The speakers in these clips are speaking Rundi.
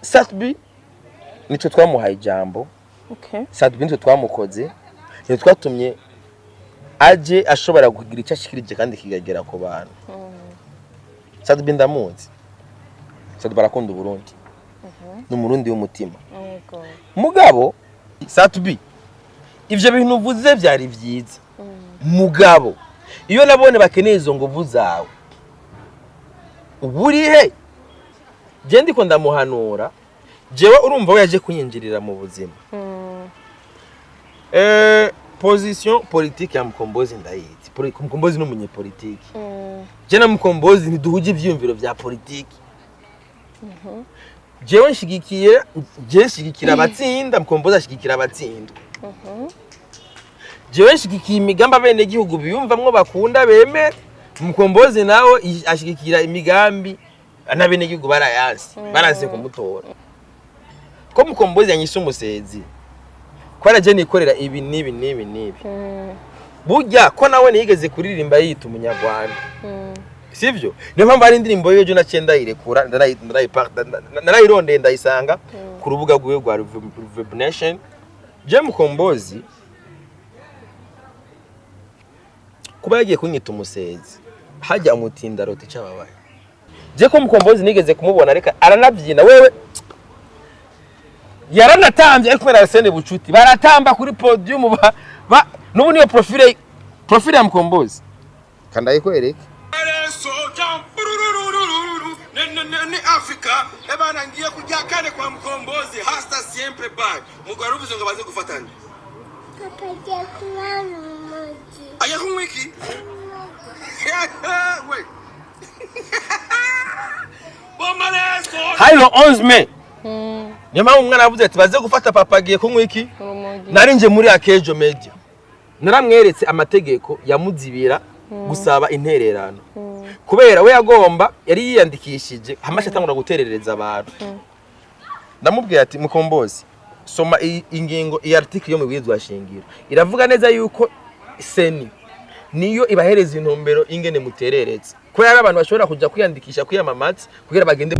Sat-B nitwe twamuhaye ijambo. Sat-B nitwe twamukoze, nitwe twatumye aje ashobora kugira icyo ashikirije kandi kikagera ku bantu. Sat-B ndamuzi, Sat-B arakunda Uburundi, ni Umurundi w'umutima. Mugabo Sat-B, ivyo bintu uvuze vyari vyiza, mugabo iyo nabone bakeneye izo nguvu zawe uba urihe? Je ndiko ndamuhanura jewe, urumva we yaje kunyinjirira mu buzima. Position politique ya Mkombozi ndayizi. Mkombozi ni umunyepolitiki. Je na Mkombozi ntiduhuje ivyiyumviro vya politiki. Jewe nshigikiye, je nshigikira abatsinda, Mkombozi ashigikira abatsindwa. Jewe nshigikiye imigambi abenegihugu biyumvamwo, bakunda, bemera. Mkombozi nawe ashigikira imigambi n'abenegihugu barayanse, baranse kumutora. Ko Mkombozi yanyise umusezi kubera je nikorera ibi n'ibi n'ibi n'ibi, burya ko nawe niyigeze kuririmba yita Umunyarwanda, sivyo? Niyo mpamvu hari indirimbo y'ejo naciye ndayirekura, narayirondeye ndayisanga ku rubuga rwiwe rwa Reverb Nation. Je Mukombozi kuba yagiye kunyita umusezi, hajya umutinda rota icababaye. Je ko Mukombozi nigeze kumubona reka aranabyina, wewe yaranatambye ari kumwe na Arsene Bucuti, baratamba kuri podium ba n'ubu niyo profile ya Mukombozi kandi ayikwereke. Ni Afrika ebana, ngiye kujya kane kwa Mkombozi hasta siempre bye. Mugabo uvuze ngo baze gufatanya. Papa agiye kunywa urumogi. Ajya kunywa iki? We Bomaleso. Hari le 11 mai, niyo mpamvu umwana yavuze ati baze gufata papa agiye kunywa iki? Urumogi. Nari nje muri Akejo Media, naramweretse amategeko yamuzibira gusaba intererano, kubera we yagomba yari yiyandikishije hamashi atangura guterereza abantu. Ndamubwira ati: "Mukombozi, soma iyi ingingo, iyi article yo mu bwirizwa shingiro iravuga neza yuko CENI niyo ibahereza intumbero ingene muterereza, kubera hari abantu bashobora kuja kwiyandikisha kwiyamamaza kugira bagende."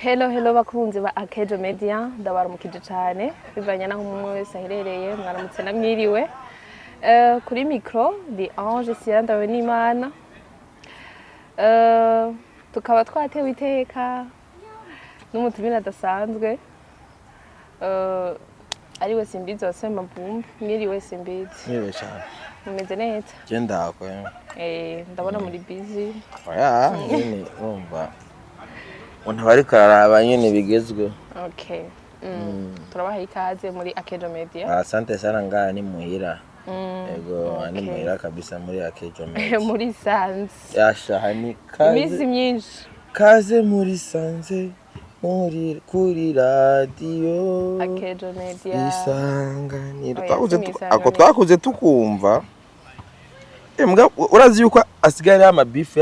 Hello hello bakunzi ba Akejo Media, ndabaramukije cyane bivanye naho umwe wese aherereye, mwaramutse na mwiriwe. Kuri micro ndi Ange Sira Ndawenimana. Tukaba twatewe iteka n'umutumire adasanzwe, ariwe Simbizi wa Semabumbu. Mwiriwe Simbizi. Mwiriwe cyane. Mumeze neza? Je ndakwe. Ndabona muri busy. Oya, nyene urumva umuntu ariko araraba nyene bigezweho. Okay. Turabaha ikaze muri Akejo Media. Asante sana, ngaha ni muhira. Ego, ni muhira kabisa muri Akejo Media. Muri Sanze. Yasha ni Iminsi kaze. myinshi. Kaze muri Sanze, muri kuri radio Akejo Media. Isanganiro. Oya, Twakuze si mu ako Isanganiro. twakuze tukumva. Mbwa urazi yuko asigaye ari amabifu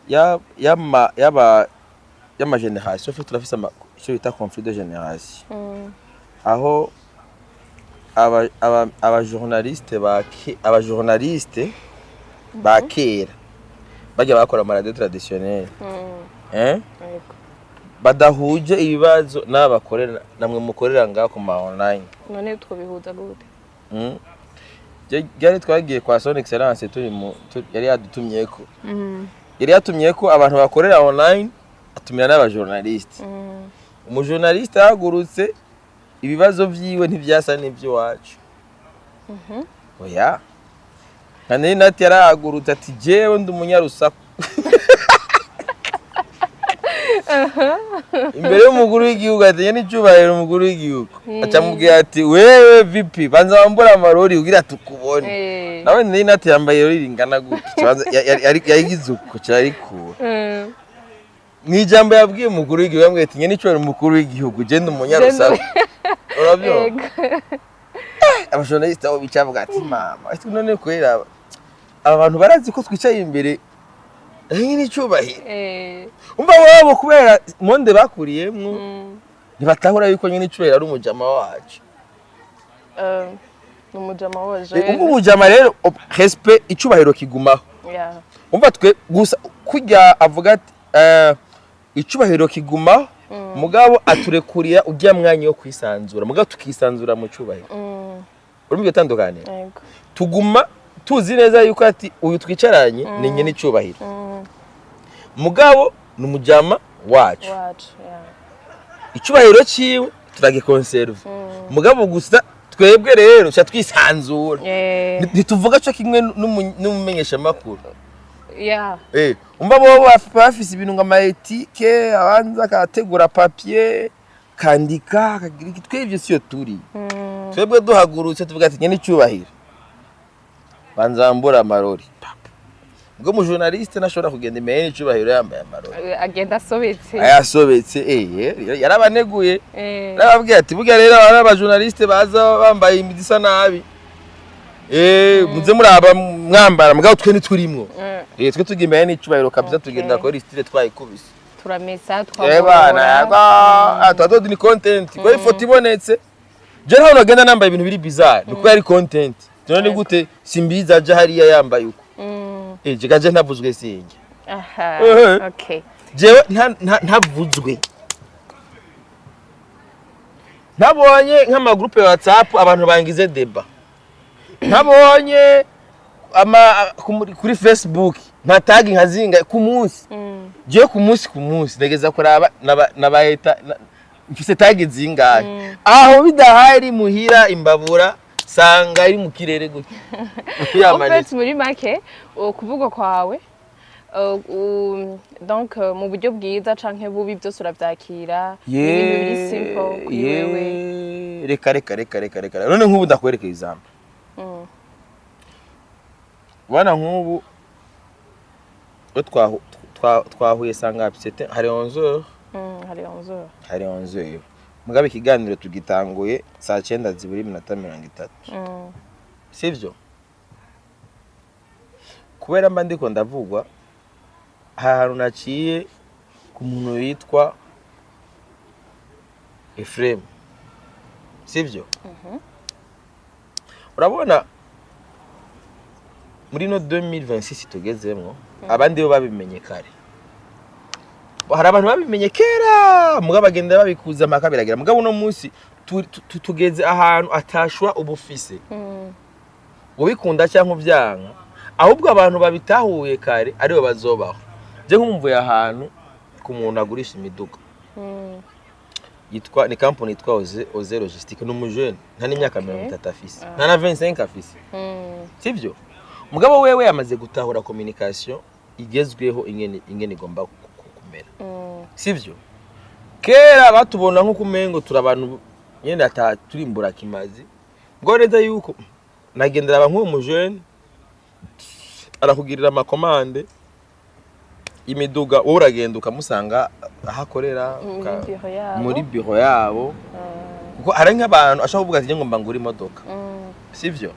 ya yama yaba y'ama génération, fe turafise icyo bita conflit de génération, aho aba journaliste ba kera bajya bakora ama radio traditionnel, eh, Yego. badahuje ibibazo n'abakorera namwe mukorera ngaho ku ma online. None twobihuza gute? Ryari twagiye kwa Son Excellence turi mu yari yadutumyeko, yari yatumyeko abantu bakorera online, atumira n'abajournaliste. Umujournaliste ahagurutse, ibibazo vyiwe ntivyasa n'ivy'iwacu. Oya, nka Nari yarahagurutse ati: "Jewe ndi umunyarusaku," imbere y'umukuru w'igihugu, ati: "N'icyubahiro umukuru w'igihugu." Aca amubwira ati: "Wewe VP, banza wambure amarori kugira tukubone." Nawe Nari Nati yambaye irori ringana gutya, yagize uko kirarikura. Mu ijambo yabwiye umukuru w'igihugu, yambwiye ati: "N'icyubahiro umukuru w'igihugu, je ndi umunyarusaku." Urabyumva? Yego. Abajournaliste aho bicaye bavuga ati: "Mama, ese none kubera aba bantu barazi ko twicaye imbere n'icyubahiro?" Umva, wabo kubera monde bakuriyemwo, ntibatahura yuko nyine icyubahiro ari umujama wacu. Ni umujama Umva, w'abajene. Umujama rero, respect, icubahiro kigumaho. Umva, twe gusa kurya avuga ati icubahiro kigumaho, mugabo aturekurira ujya mwanya wo kwisanzura, mugabo tukisanzura mu cubahiro. Urumva iryo tandukaniro? Yego. Tuguma tuzi neza yuko ati uyu twicaranye ni nyine icubahiro, mugabo ni umujama wacu. Wacu, yeah. Icubahiro ciwe turagikonserva, mugabo gusa twebwe rero tuca twisanzura. Ntituvuga co kimwe n'umumenyeshamakuru. Umva, bo bafise ibintu ngo ama éthique, abanza akategura papier, kandika, akagira iki. Twebwe siyo turi. Twebwe duhagurutse tuvuga ati nyene icyubahiro, banzambura amarori. Ubwo mu journaliste ntashobora kugenda imbere y'icubahiro yambaye amarori. Agenda asobetse. Ayasobetse, yarabaneguye. Yarababwiye ati burya rero aba ari abajournaliste baza bambaye imidi isa nabi, muze muraba mwambara, mugabo twe ntiturimwo. Twe tujya imbere n'icubahiro kabisa. Tugenda kuri style twayikubise. Turamesa. Bana, twagorora. Twadoda ni content ko ifoto ibonetse. Je ntaho nagenda nambaye ibintu biri bizarre, ni kubera ari content. None ni gute Simbizi aje hariya yambaye uko? Je gaje ntavuzwe sinjye. Aha. Okay. Jewe ntavuzwe, ntabonye nk'amagroupe ya WhatsApp abantu bangize débat, ntabonye ama kuri Facebook nka tag nkazinga ku munsi. Jewe ku munsi ndageza kuraba nabayeta mfise tag zingahe. Aho bidahari muhira, imbabura sanga iri mu kirere gutya En yamanitse. fait, muri make, ukuvuga kwawe, donc mu buryo bwiza canke bubi, byose uravyakira. Ni ibintu biri simple kuri wewe. Reka, reka, reka, reka, reka. None nk'ubu ndakwereka example. Bana, nk'ubu we twahuye sanga c'était hari 11h. Hari 11h. Hari 11h, mugabe ikiganiro tugitanguye saa cyenda zibura iminota 30. Sivyo? Kubera mba ndiko ndavugwa, aha hantu naciye ku muntu witwa Ephraim, sivyo? Urabona muri no 2026 tugezemwo, abandi bo babimenye kare. Hari abantu babimenye kera, mugabo bagenda babikuza amaka biragira. Mugabo uno munsi tugeze ahantu atashwa ubufise, ubikunda cyangwa ubyanka, ahubwo abantu babitahuye kare aribo bazobaho. Je nkumvuye ahantu ku muntu agurisha imiduga, yitwa, ni company yitwa Oze Logistique. Ni umujene, nta n'imyaka 30 afise, nta na 25 afise, sivyo? Mugabo wewe yamaze gutahura communication igezweho ingene igomba kumera, sivyo? Kera batubona nk'uko umengo turi abantu nyene ata turimbura kimazi. Ngo neza yuko nagendera aba nk'uwo mujene arakugirira amacommandes imiduga, wowe uragenda ukamusanga aho akorera, Muri biro yabo. Muri biro yabo, kuko hari nk'abantu ashobora kuvuga ati ngomba ngura imodoka, sivyo?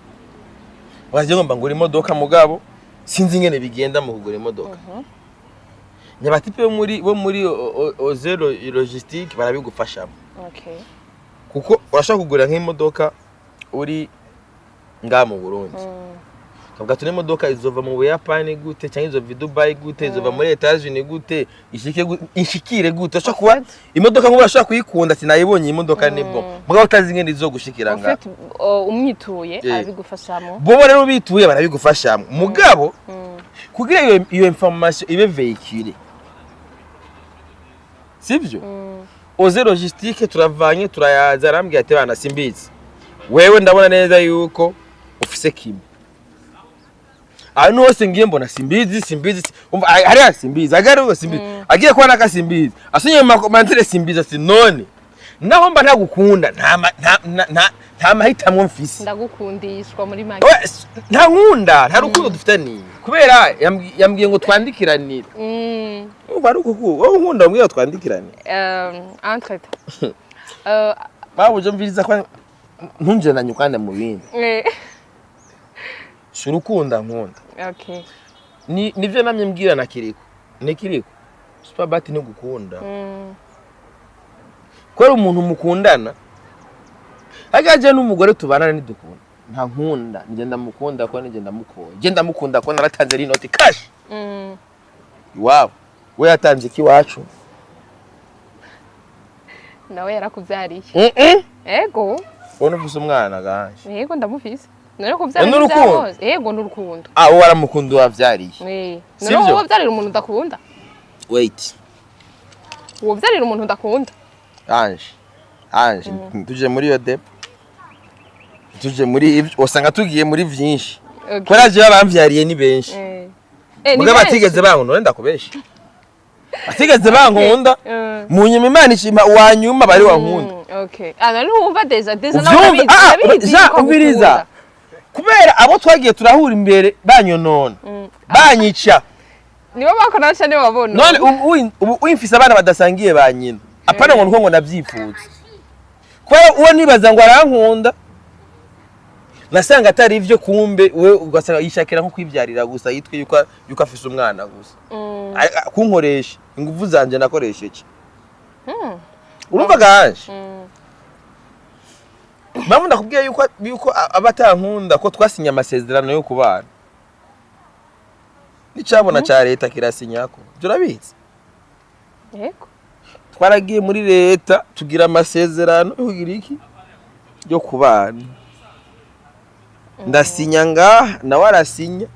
Waje ngomba ngura imodoka, mugabo sinzi ingene bigenda mu kugura imodoka. Nyabatipe bo muri Ozero Logistique barabigufashamo, kuko urashobora kugura nk'imodoka uri ngaha mu Burundi, kavuga ati imodoka izova mu Buyapani gute, cyangwa izova i Dubai gute, izova muri Etats-Unis gute, ishike ishikire gute? Urashobora kuba imodoka nk'ubu urashobora kuyikunda ati nayibonye iyi modoka, ni bon, mugabo utazi ingene izogushikira En ngaha. fait, umwituye arabigufashamo. Bobo rero bituye barabigufashamo, mugabo kugira iyo information ibe véhiculée, sivyo? Oze Logistique turavanye, turayaza, arambwira ati bana Simbizi, wewe ndabona neza yuko ufise kimwe. Ahantu hose ngiye mbona Simbizi, Simbizi. Umva, hariya Simbizi agariwe, Simbizi agiye kuba naka, Simbizi asinye mu macommentaires Simbizi. Ati none naho mba ntagukunda, nta mahitamwo mfise. Ndagukundishwa muri make. Oya, nta nkunda, nta rukundo dufitaniye, kubera yambwiye ngo twandikiranire. Umva, ari uko wowe unkunda mbwira twandikiranire. Entre temps, Babuje mviriza ko ntunjenanye ukanda mu bindi. Si urukunda nkunda. Ni nivyo namye mbwira na Kiriko, ni Kiriko Superbat ntigukunda, kubera umuntu mukundana. Harya je n'umugore tubana ntidukunda, nta nkunda, njye ndamukunda ko njye ndamukunda, njye ndamukunda ko naratanze rinoti cash iwabo, we yatanze iki iwacu? Nawe yarakuvyariye. Mm. Ego. Wowe ufise umwana ganje? Yego, ndamufise. None kuvyara Ni urukundo? bose. Yego, ni urukundo. Ah, wowe waramukunda wavyariye? Eh. Sivyo? None wowe uvyarira umuntu udakunda? Wait. Wovyarira umuntu udakunda? Anje, Anje, tuje muri iyo débat, tuje muri ivyo, usanga tugiye muri vyinshi. Okay. Kubera jewe abamvyariye ni benshi. Eh, ni Mugabo benshi. batigeze bankunda, wenda kubesha, batigeze bankunda. Mu nyuma Imana ishima uwa nyuma bari wankunda. Okay. Ah, none wumva déjà nawe Uvyumve? urabizi, Ah, urabizi ja yuko umviriza. agukunda. Kubera abo twagiye turahura imbere banyonona, banyica. Nibo bakora cyane babona. None ubu uyimfise abana badasangiye ba nyina, apana ngo nuko ngo navyipfuza, kubera uwo nibaza ngo arankunda nasanga atari ivyo. Kumbe we ugasanga yishakira nko kwibyarira gusa, yitwe yuko afise umwana gusa. Kunkoresha ingufu zanje nakoresheje. Urumva ganje? Mpamvu ndakubwiye yuko aba atankunda, ko twasinye amasezerano yo kubana, n'icabona ca leta kirasinyako, ivyo urabizi? Yego. Twaragiye muri leta tugira amasezerano yo kugira iki, yo kubana. Ndasinya ngaha, nawe arasinya,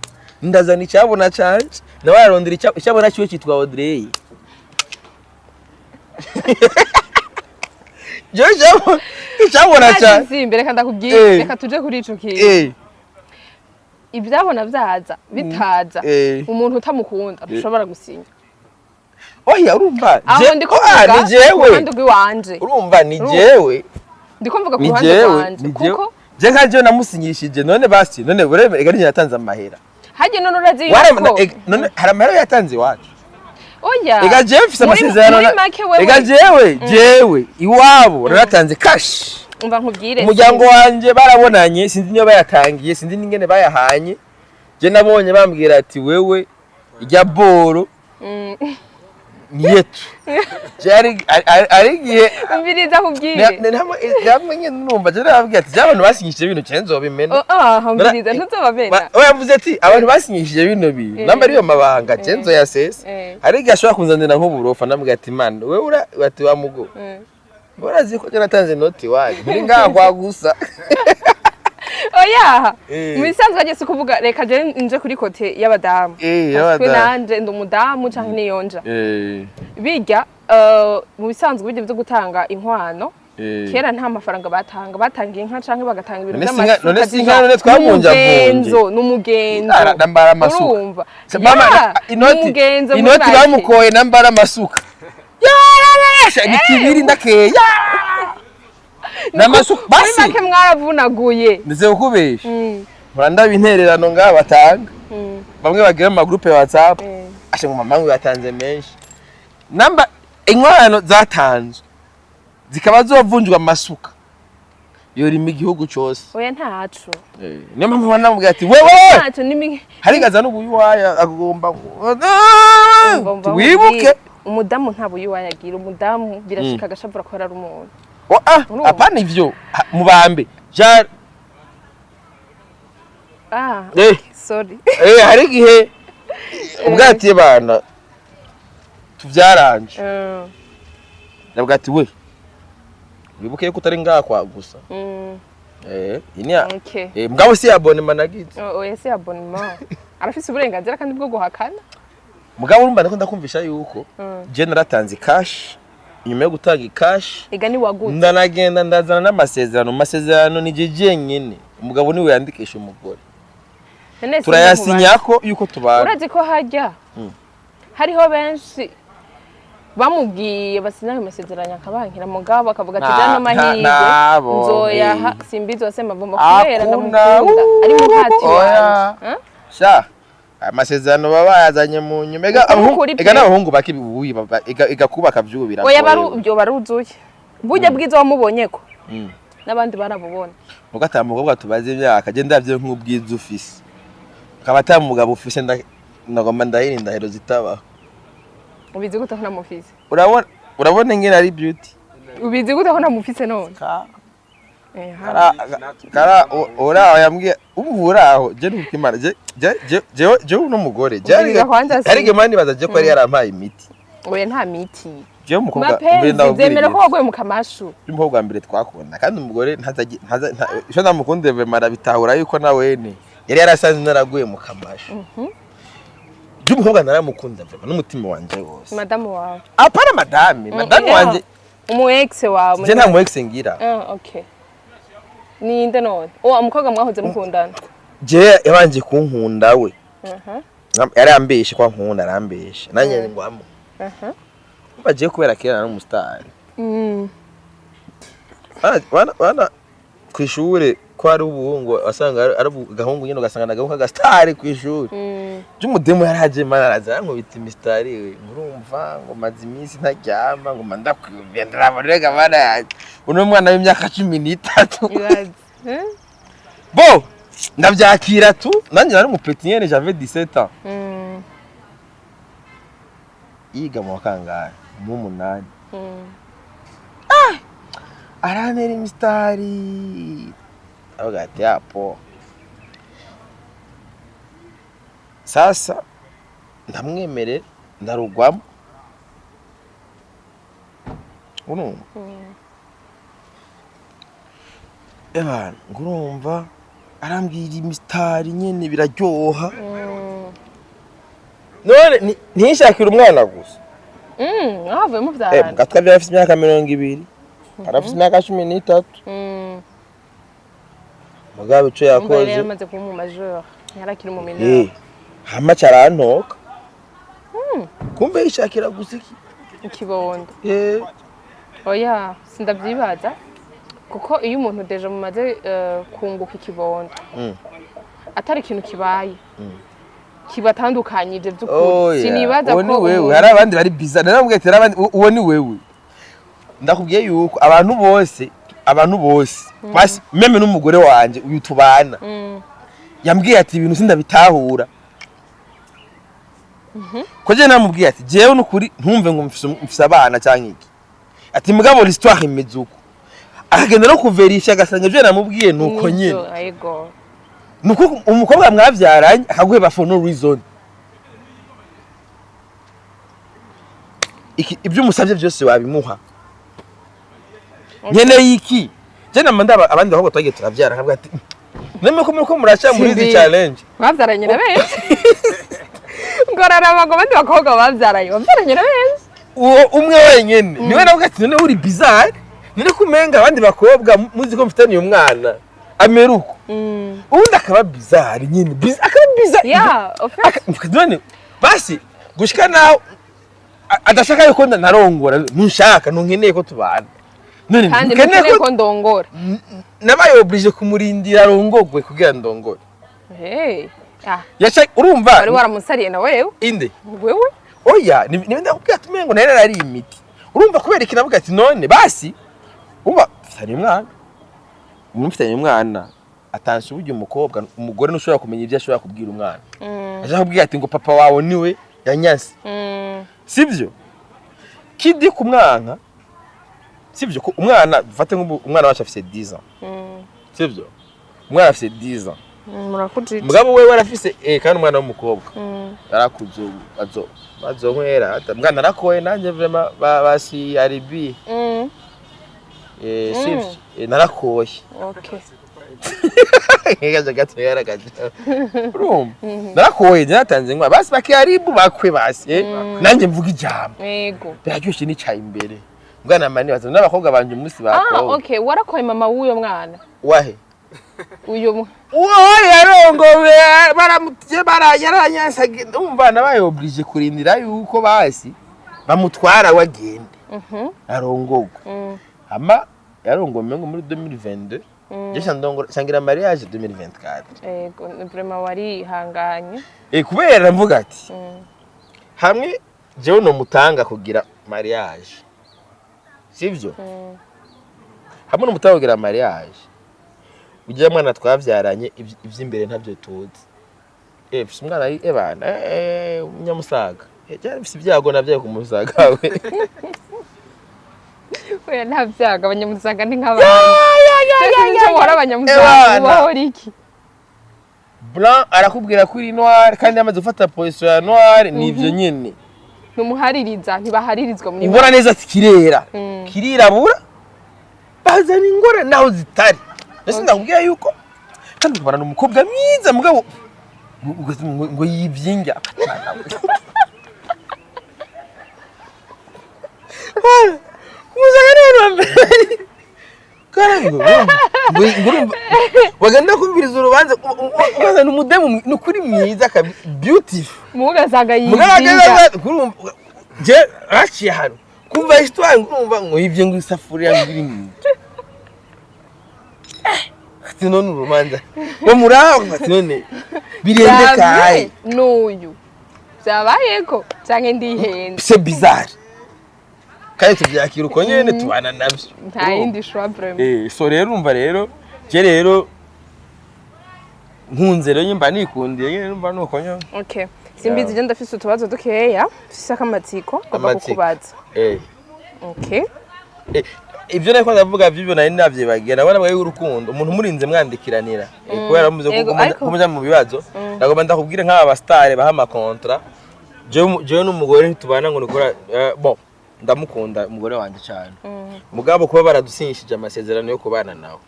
ndazana icyabona canje, nawe ararondera icyabona ciwe cyitwa Audrey. Jewe icyabona canje. Simbe, reka ndakubwire. Reka tuje kuri ico kintu. Ivyabona vyaza bitaza, umuntu utamukunda ntushobora gusinya. Oya, urumva Aho ndiko oya, mvuga ni ku jewe. ruhande rw'iwanje. Urumva, ni Urumva? jewe. Ndiko mvuga ku Ni ruhande jewe. rwanje Ni jewe. kuko Je nka jewe namusinyishije. None basi, none urebe, ega ninjye natanze amahera. Harya none urazi yuko None hari amahera yatanze iwacu? Oya. Ega jewe mfise amasezerano Muri make wewe Ega jewe iwabo naratanze cash. Umva nkubwire. Umuryango wanje barabonanye, sinzi niyo bayatangiye, sinzi n'ingene bayahanye. Je nabonye bambwira ati: "Wewe ijya boro niyetu." Je ari igihe Umviriza nkubwire. Namwe nyene numva je nababwira ati: "Je abantu basinyishije bino cye nzobimena." Oh, ah, umviriza, ntuzobamena. We yavuze ati abantu basinyishije bino bintu, namba ariyo mabanga, je nzoyasesa. Hari igihe ashobora kunzanira nk'uburofa, namubwira ati: "Mana wewe ura ati wa mugo, urazi ko je natanze inoti iwanyu muri ngaha kwa gusa." Oya. Eh. Mu bisanzwe agiye si kuvuga, reka je nje kuri côté y'abadamu. Y'abadamu. Parce que nanje ndi umudamu canke niyonja. Bijya mu bisanzwe bijya byo gutanga inkwano, kera nta mafaranga batanga, batanga inka canke bagatanga ibintu. None si none si inka, none twabunjabunje. N'umugenzo, n'umugenzo. Nambara amasuka. Urumva? Mama, Ya, inoti n'umugenzo muri inoti make. bamukoye nambara amasuka. Yararasha ni kibiri ndakeya. N'amasuka Muri basi. make mwaravunaguye. Ndetse kukubesha. Murandaba intererano ngaha batanga. Bamwe bagira mu magroupe ya WhatsApp. Ashe ngo mama ngo yatanze menshi. Namba inkwano zatanzwe zikaba zovunjwa amasuka, yorima igihugu cose. Oya, ntaco. Niyo mpamvu banamubwira ati: "Wewe Ntaco nimi harigaza n'ubuyuwaya agomba Umva, umva, wibuke." nkubwire. Umudamu nta buyuwaya agira. Umudamu birashika agashavura ko ari umuntu. Oh, ah, Urumva? apana ivyo. Ha, mubambe Ja Ah, sorry. Hari igihe ubwatiye bana tuvyaranje, ndavuga ati: "We wibuke yuko utari ngaha kwa gusa." Ini mugabo si abonnement nagize. Oya, si abonnement, arafise uburenganzira kandi bwo guhakana. Mugabo urumva ndako ndakumvisha yuko je naratanze cash. Inyuma yo gutanga cash, Ega ni waguze. ndanagenda ndazana n'amasezerano. Mu masezerano ni je jenyene, umugabo niwe yandikisha umugore. None se Turayasinyako yuko tubana. Urazi ko hajya hariho benshi bamubwiye basinya ayo masezerano akabankira, mugabo akavuga ati: "Jana amahirwe Nabo, nzoyaha simbizi wase mavumba kubera Akunda, ndamukunda ari muhati oya. wanje." Eh? Sha, amasezerano baba bayazanye mu nyuma. Ega Ukuri abahungu pe. ega n'abahungu bakibuye ega kubaka vyubu. Oya, baru ibyo baruzuye burya bwiza wamubonye ko n'abandi barabubona. Nuko ata mukobwa tubaze imyaka, je ndavye nk'ubwiza ufise, akaba ata mugabo ufise, ndagomba ndahira indahiro zitabaho. Ubizi gute ko namufise? Urabona, urabona ingene ari beauty. Ubizi gute ko namufise none? Kara uraho yambwiye ubu uraho je ntukimara je je je je uno mugore je Umviriza kwanza si- arige mani baza je ko yari yarampaye imiti. Oya, nta miti. Je umukobwa mbere Mapenzi ndababwira zemera ko igihe. waguye mu kamashu. Umukobwa mbere twakunda kandi umugore ntaza ico ndamukunde vraiment arabitahura yuko nawene yari yarasanze naraguye mu kamashu. Je umukobwa naramukunda vraiment n'umutima wanje wose. Madamu wawe? Apana madame, madame wanje. Umu ex wawe? Je nta mu ex ngira. Ah, okay, ninde none uwo umukobwa mwahoze mukundana? Je yabanje kunkunda we. Yarambeshe kwa nkunda, arambeshe nanjye ngwamo. Bagiye kubera kera nari umusitari. Bana kw'ishure ko ari ubuhungu wasanga ari agahungu nyine, ugasanga nagahungu k'agasitari kw'ishure. By'umudemu yaraje mana araza arankubita imisitari we, murumva ngo maze iminsi ntaryama, ngo mba ndakwiyumviye ndaraboneka bana yanjye uno mwana w'imyaka 13. Ibaze. Eh? Bo ndabyakira tu, nanjye nari umupetit nyene, j'avais 17 ans. Yiga mu wa kangahe? Mu 8. Arantera imisitari avuga ati yapo sasa ndamwemerera ndarugwamo, urumva? Ebana ngo urumva arambwira imisitari nyene biraryoha. None ntishakire umwana gusa. Mwavuye muvyarana? Mugatwa vyari afise imyaka 20, arafise imyaka 13. Mugabo ico Umva yari yakoze yaramaze kuba umu majeur, ntiyarakiri umu mineur. Hama carantoka kumbe yishakira gusa iki? Ikibondo. Oya, sindavyibaza kuko iyo umuntu déjà mumaze kunguka ikibondo, atari ikintu kibaye kibatandukanyije vy'ukuri, Oya, sinibaza uwo ko ni wewe. Hari abandi bari biza, naramubwiye ati hari abandi, uwo ni wewe. Ndakubwiye yuko abantu bose basi même n'umugore wanje uyu tubana yambwiye ati ibintu sindabitahura ko je namubwiye ati jewe nukuri ntumve ngo mfise abana canke iki, ati mugabo l'histoire imeze uko, akagenda no kuverifya agasanga ivyo namubwiye nuko Nivyo, nyene. Yego. Nuko umukobwa mwavyaranye akaguheba for no reason. Iki ibyo umusabye byose wabimuha nkeneye iki? Je nama ndaba abandi bakobwa twagiye turavyara nkavuga ati neme ko muriko muraca muri izi Simbi. challenge. Bavyaranye na benshi, ngoraraba ngo abandi bakobwa bavyaranye na benshi. Uwo umwe wenyene niwe navuga ati none uri bizarre, none ko umenga abandi bakobwa muzi ko mfitaniye umwana amera uko, ubundi akaba bizarre nyine, akaba bizarre. Ya, au fait. None basi gushika naho adashaka yuko narongora, ntushaka, ntunkeneye ko tubana none Kandi ntukeneye ntukeneye ko ndongora. Nabaye obligé kumurindira arongogwe kugira ndongore. Hey. Ah, Yaca urumva wari waramusariye na wewe? Inde? Wewe. Oya, ni ndakubwira ati umengo nari nari imiti, urumva? Kubera iki navuga ati none basi umva mfitanye umwana, umuntu mfitanye umwana atanse uburyo umukobwa umugore ntushobora kumenya ibyo ashobora kubwira umwana. Ashaka kubwira ati ngo papa wawe niwe yanyanse. Sibyo kidi ku mwana, sibyo ko umwana dufate nk'ubu umwana wacu afise 10 ans. Sibyo, umwana afise 10 ans. Murakujije. Mugabo wewe arafise kandi umwana w'umukobwa yarakuze ubu azo azonkwera ata mwana narakoye nanjye vraiment basi aribi. Sivyo, narakoye. Kaje gato yaragaje, urumva narakoye, naratanze nkwa basi bakiharibu bakwe basi nanjye mvuga ijambo. Yego. Biraryoshe nicaye imbere mbwana mani baza n'abakobwa banje umunsi bakowe. Okay, warakoye mama w'uyo mwana? Wahe? Uyo Uwo yarongowe baramutye bara yaranyansaga, umva nabaye obligé kurindira yuko basi bamutwara wagende arongogwa. Hama yarongowe ngo muri 2022. Je ndongora sangira mariage 2024. Yego, vraiment warihanganye. Kubera mvuga ati hamwe jewe no mutanga kugira mariage, sivyo? Hamwe no mutanga kugira mariage ujya mwana twavyaranye ivy'imbere ntabyo tuzi. Mfise umwana ari ebana nyamusaga. Cyari mfise ibyago navyaye ku musaga we. Oya, nta byago, abanyamusaga ni nk'abandi. Icyo muhora abanyamusaga Ebana. bahora iki? Blanc arakubwira ko uri noir kandi yamaze gufata position ya noir. Ni ivyo nyene. Ntumuhaririza, ntibaharirizwa muri. Ubona neza ati kirera, kirirabura, bazana ingorane naho zitari. Ese ndakubwira yuko kandi ukabona ni umukobwa mwiza, mugabo ngo yivyinga. Umusaga ni wa mbere ngo ngo urumva bagenda kumviriza urubanza, ukazana umudemu ni ukuri mwiza kabisa, beautiful. Mugasanga mugabo yivyinga. Kurumva je raciye hano kumva histoire, ngo urumva ngo yivye ngo isafuriya ngo iri mu, ati none urubanza ngo muraho, ati none birende kaye. N'uyu byabayeko canke ndihenze? C'est bizarre kandi tuvyakira uko nyene, tubana navyo. Nta yindi choix vraiment. So rero urumva rero, je rero nkunze rero nyimba nikundiye nyene, numva nuko nyene. Okay, simbizi, je ndafise utubazo dukeya, mfise akamatsiko ngomba Amatsiko. kukubaza. Okay. Ibyo nariko ndavuga vy'ibyo nari navyibagiye, nabona bwa y'urukundo umuntu murinze mwandikiranira. Kubera muze kumuja mu bibazo, ndagomba ndakubwire nk'aba ba star baha ama contrat. Jewe n'umugore ntitubana ngo nikora, bon, ndamukunda umugore wanje cyane, mugabo kuba baradusinyishije amasezerano yo kubana nawe,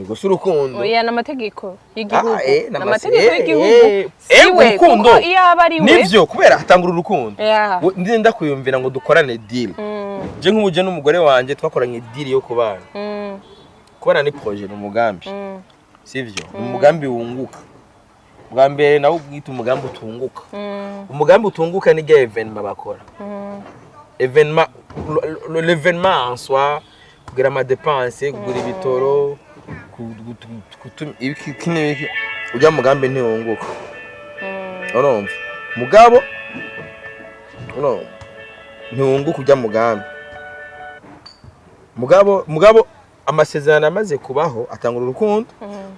gusa urukundo. Oya, n'amategeko y'igihugu. Ah, n'amategeko y'igihugu. Siwe urukundo. Kuko iyo aba ari we. Nivyo, kubera hatangura urukundo. Yeah. Ndi ndakwiyumvira ngo dukorane deal. Je nk'ubu je n'umugore wanje twakoranye deal yo kubana. Kubana ni projet, ni umugambi. Sivyo? Ni umugambi wunguka bwa mbere, nawe ubwita umugambi utunguka. Umugambi utunguka ni rya événement bakora. Événement, l'événement en soi, kugira ama dépenses, kugura ibitoro, ibiki iki n'ibiki, ujya mugambi ntiwunguka. Urumva mugabo, urumva ntiwunguka ujya mugambi, mugabo amasezerano amaze kubaho atangura urukundo.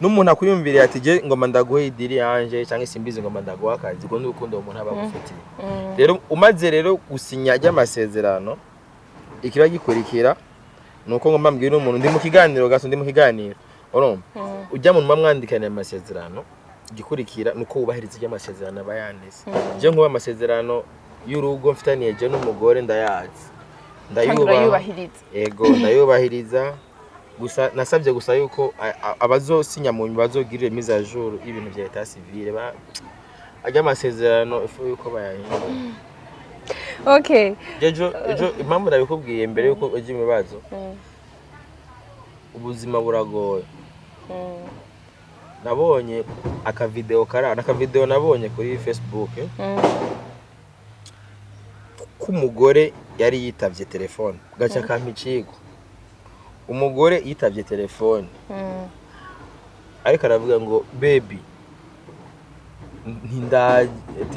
N'umuntu akwiyumviriye ati je ngoma ndaguhe i deal yanje cyangwa simbizi, ngoma ndaguha akazi, ubwo n'urukundo uwo muntu aba agufitiye. Rero umaze rero gusinya ry'amasezerano, ikiba gikurikira ni uko ngomba mbwira umuntu ndi mu kiganiro gaso, ndi mu kiganiro, urumva ujya mu mwandikaniye amasezerano, igikurikira ni uko wubahiriza ibyo amasezerano aba yanditse. Je nkuba amasezerano y'urugo mfitaniye je n'umugore ndayazi. Kandi Ndayubaha. urayubahiriza. Ego, ndayubahiriza. Gusa nasabye gusa yuko abazosinya mu nyuma bazogirire mise à jour y'ibintu vya état civil, ba ajya amasezerano ifu yuko bayahindura. Okay. Ejo ejo impamvu nabikubwiye mbere yuko ujya ibibazo, ubuzima buragoye. Nabonye akavideo kari akavideo nabonye kuri Facebook k'umugore yari yitavye telefone, gaca kampa icigwa. Umugore yitavye telefone, ariko aravuga ngo baby,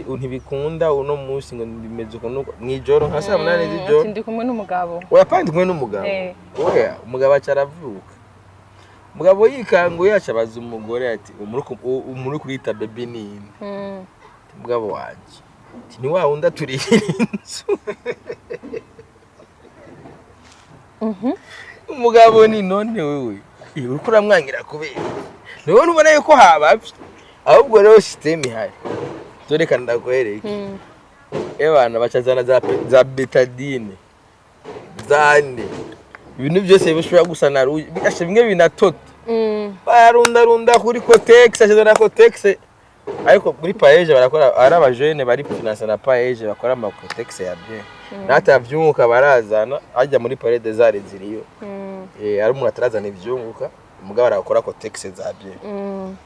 ntibikunda uno munsi, ngo bimeze ukuntu mw'ijoro nka saa 8 z'ijoro. Ati ndi kumwe n'umugabo. Oya, kandi kumwe n'umugabo. Oya, umugabo aca aravuka, umugabo yikanguye aca abaza umugore ati umuri kurita baby ninde? Umugabo wanje. Ati ni wa wundi aturihira inzu. Umugabo ni none wewe, uriko uramwangira kubera iki? Niwe ubona yuko habavye. Ahubwo rero système ihari, tureka ndakwereke. Ebana bacazana za Bétadine zane, ibintu byose bishobora gusa na rouge, bigasha bimwe binatota. Barundarunda kuri Kotex, ashyize na Kotex, ariko muri PAEEJ barakora, ari abajene bari financer na PAEEJ bakora ama Kotex ya bien, n'atavyunguka barazana ajya muri Palais des Arts ziriyo. Ari umuntu atarazana ivyunguka, umugabo arakora Kotex za bien.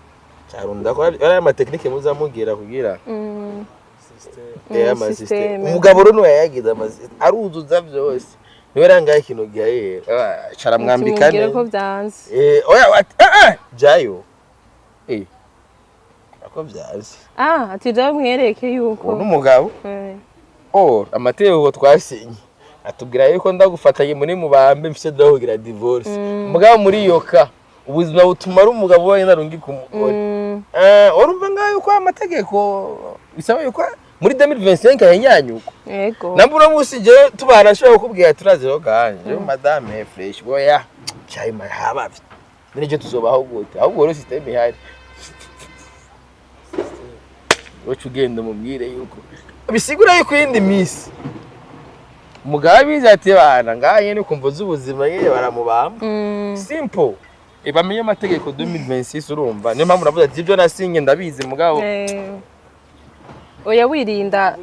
Cyarunda ko ari ama technique muzamubwira kugira ama système. système. Umugabo rero niwe yagize ama aruzuza byose, niwe rangaye ikintu gihe caramwambika. Tumubwire ko neza. byanze. Oya, ati jayo, ako byazi. Ah, ati jawe mwereke yuko Uwo n'umugabo. Or amategeko twasinye atubwira yuko ndagufatanye muri mubambe mfise ndahugira divorce. Mugabo muri iyo ka ubuzima butuma ari umugabo wenyine arungika umugore. Urumva ngaho yuko amategeko bisaba yuko Muri 2025 ahenyanyuko. Namba uno munsi je tubana nshobora kukubwira turazi ho ganje madame fresh, boya cyayi habavye none je tuzobaho gute? Ahubwo rero system ihari, uca ugenda umubwire yuko bisigura yuko iyindi minsi umugabo abizi ati bana ngaha nyene kumva z'ubuzima nyene baramubamba. Simple. Bamenye amategeko 2026. Urumva, niyo mpamvu navuze ati ibyo nasinye ndabizi, mugabo Oya, wirinda.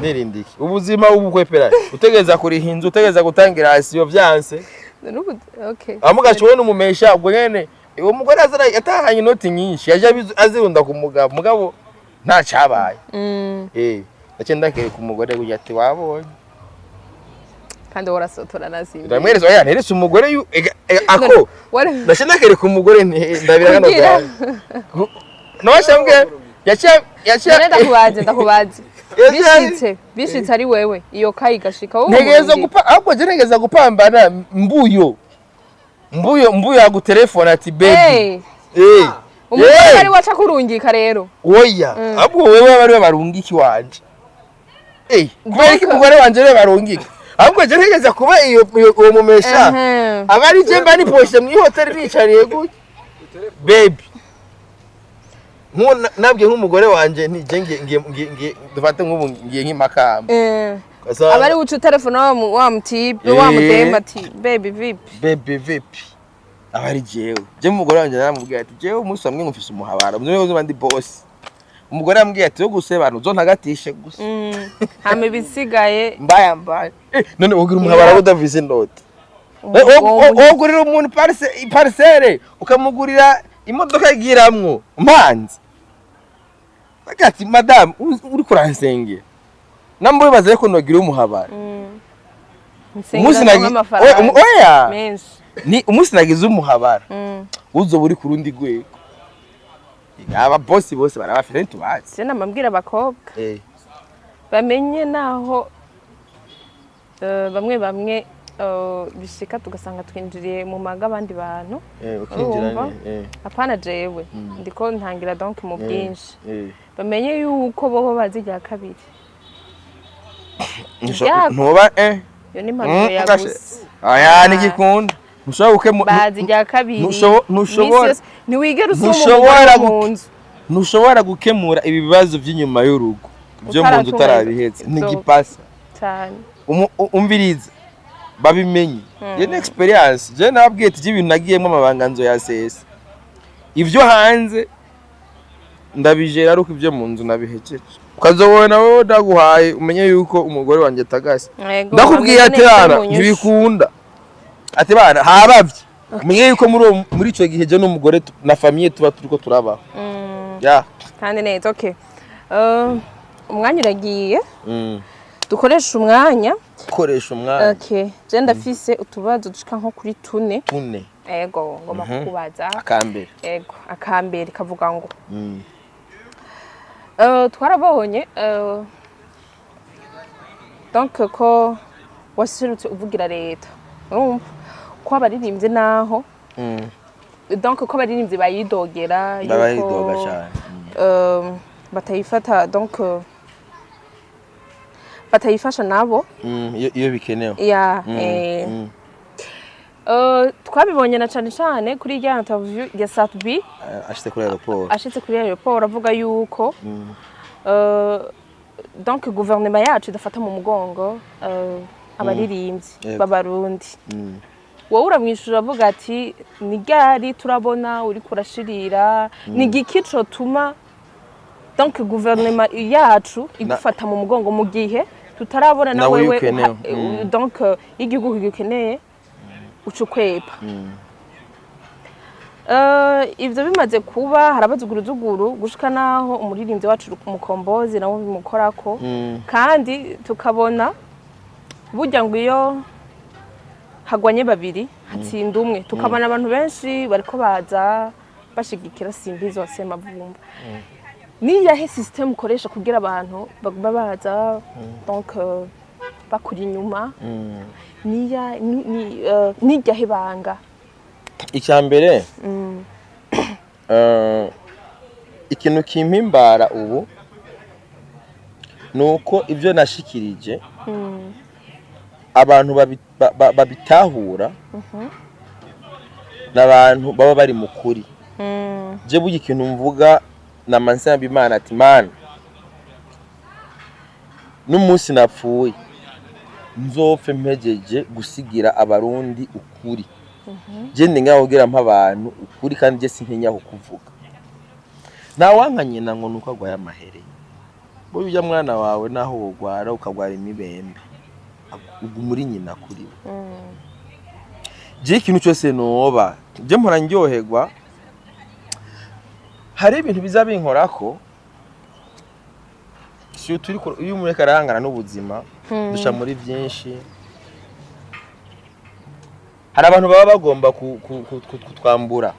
Nirinda iki? Ubuzima ubukwepera, utegereza kuriha inzu, utegereza gutanga irasiyo, vyanse. N'ubu okay. Amugaca ubona umumesha ubwo nyene uwo mugore azara yatahanye inoti nyinshi, yaje azirunda ku mugabo, mugabo nta cabaye. Ndace ndakereka umugore kugira ati wabonye. Kandi warasotora nazimbi. Ndamwereza, oya, nteretse umugore ega, ako ndace ndakereka umugore nti ndabira hano. Kugira- Bwawe nabashambwe yaciye yaciye. None ndakubaze, ndakubaze. Yaciye- Bishitse ari wewe, iyo kayi igashika wowe Ntegereza umurundi. gupa, ahubwo je ntegereza gupambana. Mbuyo mbuyo mbuyo agutelefona ati baby. Hey, umugore ari waca kurungika rero. Oya, ahubwo wewe aba ariwe barungiki wanje. Kubera ko umugore wanje ariwe barungika, ahubwo je ntegereza kuba iyo uwo mumesha aba ari je mba niposhe mu hoteli nicariye gutya, baby. Nabwiye nk'umugore wanje nti je ngiye dufate nk'ubu ngiye nk'imakamba. Aba ari uca utelefona wa mutipe wa mudemba ati baby, vipi? Baby, vipi? Aba ari jewe. Je umugore wanje naramubwiye ati jewe umunsi wamwe ngufise umuhabara mwe uzoba ndi boss. Umugore yambwiye ati yo gusebana uzontagatishe gusa. Hama ibisigaye. Mbaya mbaya. None wogira umuhabara udafise inoti? Wogurira umuntu parcelle, ukamugurira imodoka igiramwo mpanze, ati madamu uriko uransengera, namba wibaza ko nogira umuhabara umunsi Nsengera amafaranga oya, menshi. Ni umunsi nagize umuhabara uzoba uri ku rundi rwego. Aba bosi bose barabafite, ntitubazi. Je namabwira abakobwa bamenye naho bamwe bamwe bishika tugasanga twinjiriye mu maga abandi bantu. Ukinjira. Urumva? Apana, jewe ndiko ntangira donc mu bwinshi bamenye yuko bobo bazi irya kabiri. Ntuba Iyo ni impanuro yaguse. Aya nigikunda ntushobora gukemura. Bazi irya kabiri. Ntushobora- Iminsi yose ntiwigera usoma ntushobora umugore mu nzu. Ntushobora gukemura ibibazo by'inyuma y'urugo byo mu nzu Utaratunganya utarabihetse. ibyo. Ntigipasa. Cyane. Umviriza, babimenye, je ni experience. Je nababwiye ati ibintu nagiyemo amabanga nzo ya sesa, ivyo hanze ndabijera, ariko ibyo mu nzu nabihejeje, ukazobona wowe ndaguhaye umenye yuko umugore wanjye atagase. Yego, Ndakubwiye bameze ati neza bana mu nyishu. ntibikunda, ati bana habavye, umenye yuko muri ico gihe je n'umugore na famille tuba turiko turabaho ya. Kandi neza, okay. Umwanya uragiye, dukoresha umwanya. Koresha umwanya. Okay, je ndafise utubazo dushika nko kuri tune. Tune. Ego, ngomba kukubaza. Akambere. Ego, akambere kavuga ngo twarabonye donc ko waserutse uvugira leta, urumva ko abaririmbyi naho donc ko abaririmbyi bayidogera yuko, Barayidoga cyane. Batayifata donc batayifasha nabo. Iyo bikenewe. Ya. Twabibonye na cane cane kuri rya interview ya Sat-B. Ashitse kuri aéroport. Ashitse kuri aéroport avuga yuko donc guverinoma yacu idafata mu mugongo abaririmbyi b'abarundi. Wowe uramwishura avuga ati ni ryari turabona uriko urashirira, ni igiki cotuma donc guverinoma yacu igufata mu mugongo mu gihe tutarabona na Nawe wewe ukenewe. Donc igihugu kigukeneye uca ukwepa. Ivyo bimaze kuba haraba zuguruzuguru gushika naho umuririmbyi wacu Mukombozi nawe bimukorako. Kandi tukabona burya ngo iyo hagwanye babiri hatsinda umwe, tukabona abantu benshi bariko baza bashigikira Simbizi wa Semavumba. Niyahe system ukoresha kugira abantu baguma baza donc bakuri inyuma? Niya ni, niryahe banga? Icya mbere, ikintu kimpimbara ubu Nuko ibyo nashikirije abantu babitahura n'abantu baba bari mu kuri. Je burya ikintu mvuga nama nsaba Imana ati: "Mana, n'umunsi napfuye nzopfe mpejeje gusigira Abarundi ukuri." Je ndi ngaho kugira mpa abantu ukuri, kandi je sintinya kukuvuga. Ntawanka nyina ngo nuko agwaye amahere. Burya ujya mwana wawe, naho wogwara ukagwara imibembe, uguma uri nyina kuri we. Je ikintu cyose noba, je mpora ndyoherwa. Hari ibintu biza binkorako si turi iyo umuntu ariko arahangana n'ubuzima, duca muri byinshi. Hari abantu baba bagomba kutwambura,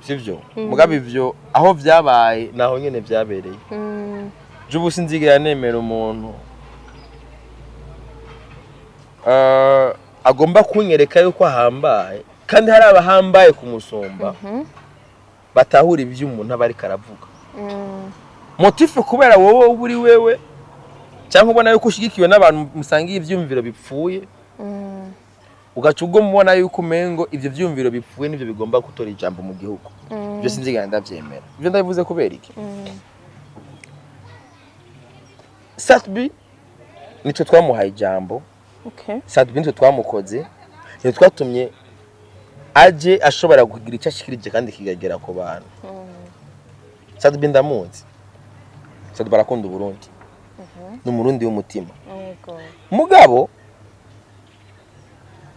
sivyo? Mugabo ivyo aho vyabaye naho nyene vyabereye. Je ubu sinzigera nemera umuntu agomba kunyereka yuko ahambaye kandi hari abahambaye kumusumba, batahura ibyo umuntu aba ariko aravuga. Motif kubera wowe uba uri wewe, cyangwa ubona yuko ushyigikiwe n'abantu musangiye ivyumviro bipfuye, ugaca ubwo mubona yuko umengo ivyo vyumviro bipfuye nivyo bigomba gutora ijambo mu gihugu. Ibyo sinzigera ndavyemera. Ibyo ndabivuze kubera iki? Sat-B nitwe twamuhaye ijambo. Sat-B nitwe twamukoze, nitwe twatumye aje ashobora kugira icyo ashikirije kandi kikagera ku bantu. Sat-B ndamuzi, Sat-B arakunda Uburundi, ni Umurundi w'umutima. Mugabo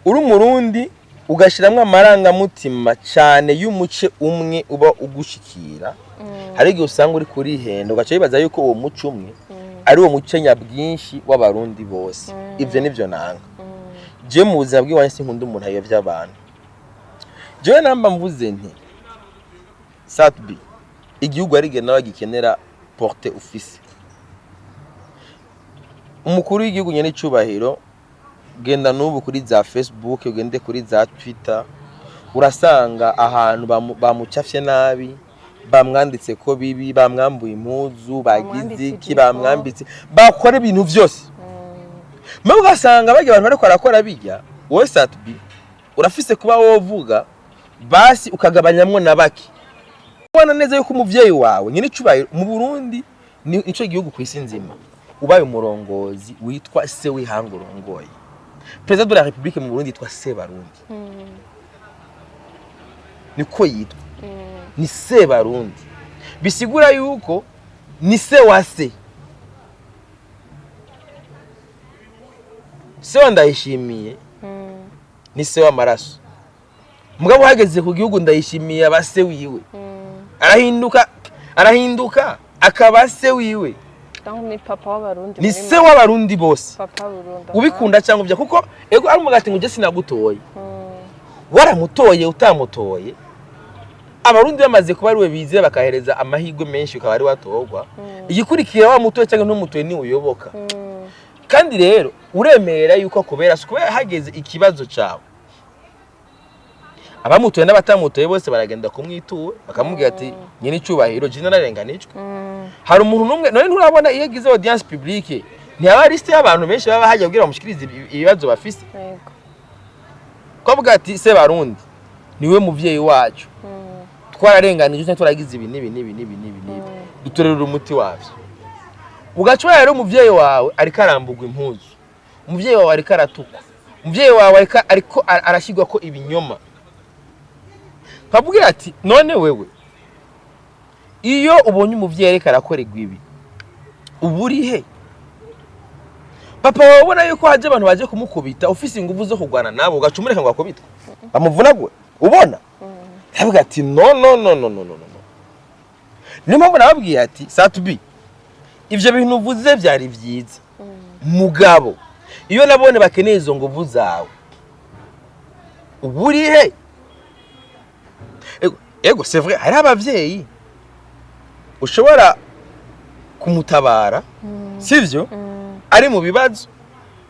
uri Umurundi ugashiramwo amarangamutima cyane y'umuce umwe uba ugushikira, hari igihe usanga uri kurihenda, ugaca wibaza yuko uwo muco umwe ari uwo muce nyabwinshi w'Abarundi bose. Ivyo nivyo nanga. Jewe mu buzima bw'iwanjye sinkunda umuntu ayovya abantu. Jewe namba mvuze nti Sat-B, igihugu ari nawe gikenera porte ufise umukuru w'igihugu nyene icubahiro. Genda n'ubu kuri za Facebook, ugende kuri za Twitter, urasanga ahantu bamucafye nabi, bamwanditse ko bibi, bamwambuye impuzu, bagize Bamwambitse iki, ijipo. Bamwambitse, bakora ibintu vyose. Mbe ugasanga barya abantu bariko barakora bijya, wowe Sat-B urafise kuba wovuga basi ukagabanyamwo na bake. Ubona neza yuko umuvyeyi wawe nyine icubahiro mu Burundi nico gihugu ku isi nzima ubaye umurongozi witwa se w'ihanga urongoye. Président de la République mu Burundi yitwa se Barundi, niko yitwa, ni se Barundi. Bisigura yuko ni se wa se, se wa Ndayishimiye, ni se w'amaraso. Mugabo uhageze ku gihugu, Ndayishimiye aba se wiwe, arahinduka, arahinduka akaba se wiwe. Donc ni papa w'Abarundi. Ni Muri se w'Abarundi bose. Papa Burundi. Ubikunda cyangwa ubya, kuko ego ari umugati ngo ujye sinagutoye, waramutoye utamutoye, Abarundi bamaze kuba ari we bizeye, bakahereza amahirwe menshi, ukaba ari watorwa. Igikurikira, wamutoye cyangwa ntumutoye, ni uyoboka. Kandi rero uremera yuko kubera si kubera hageze ikibazo cyawe, abamutoye n'abatamutoye bose baragenda kumwitura, bakamubwira ati: "Nyine icyubahiro, jina narenganijwe." Hari umuntu n'umwe none nturabona iyo agize audience publique, ntiyaba liste y'abantu benshi baba hajya kugira bamushikirize ibibazo bafise? Yego. Ko ati: "Se Barundi, niwe muvyeyi wacu, twararenganije cyangwa twaragize ibi n'ibi n'ibi n'ibi n'ibi n'ibi, dutorera umuti wavyo." Ugaca rero umuvyeyi wawe ariko arambugwa impuzu, umuvyeyi wawe ariko aratukwa, umuvyeyi wawe ariko arashyirwa ko ibinyoma, nkabwira ati: "None wewe iyo ubonye umuvyeyi ariko arakorerwa ibi, uba uri he?" Papa wawe ubona yuko haje abantu baje kumukubita, ufise ingufu zo kurwana nabo, ugaca umureka ngo akubitwe, bamuvunagure, ubona? Ndavuga ati: "No, no, no, no, no, no, no." Niyo mpamvu nababwiye ati: "Sat-B, ivyo bintu uvuze vyari vyiza, mugabo iyo nabone bakeneye izo nguvu zawe, uba uri he?" Ego, ego, c'est vrai, hari abavyeyi ushobora kumutabara, sivyo, ari mu bibazo,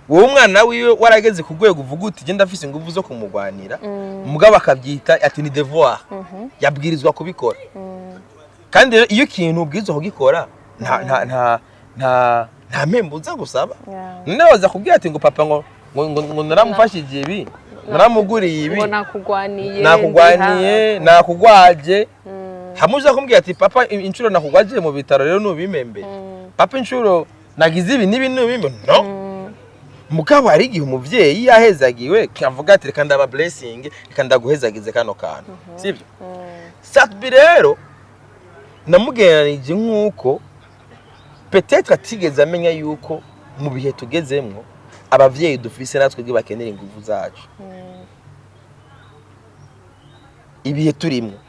wowe umwana wiwe warageze ku rwego uvuga uti: "Genda, afise inguvu zo kumugwanira." Mugabo akabyita ati ni devoir, yabwirizwa kubikora. Kandi rero iyo ikintu ubwirizwa kugikora, nta nta nta Nta mpembo uza gusaba. Yeah. None waza kubwira ati ngo papa ngo naramufashije ibi, naramuguriye ibi, Ngo nakugwaniye. Nakugwaniye, nakugwaje. Hamwe uza kumbwira ati: "Papa, inshuro nakugwaje mu bitaro rero nubimembe. Papa, inshuro nagize ibi n'ibi nubimbe." No mugabo hari igihe umuvyeyi yahezagiwe avuga ati: "Reka ndaba blessing, reka ndaguhezagize kano kantu." Sibyo? Sat-B rero namugereranije nk'uko peut-être atigeze amenya yuko mu bihe tugezemwo abavyeyi dufise natwe bwe bakenera inguvu zacu. Ibihe turimwo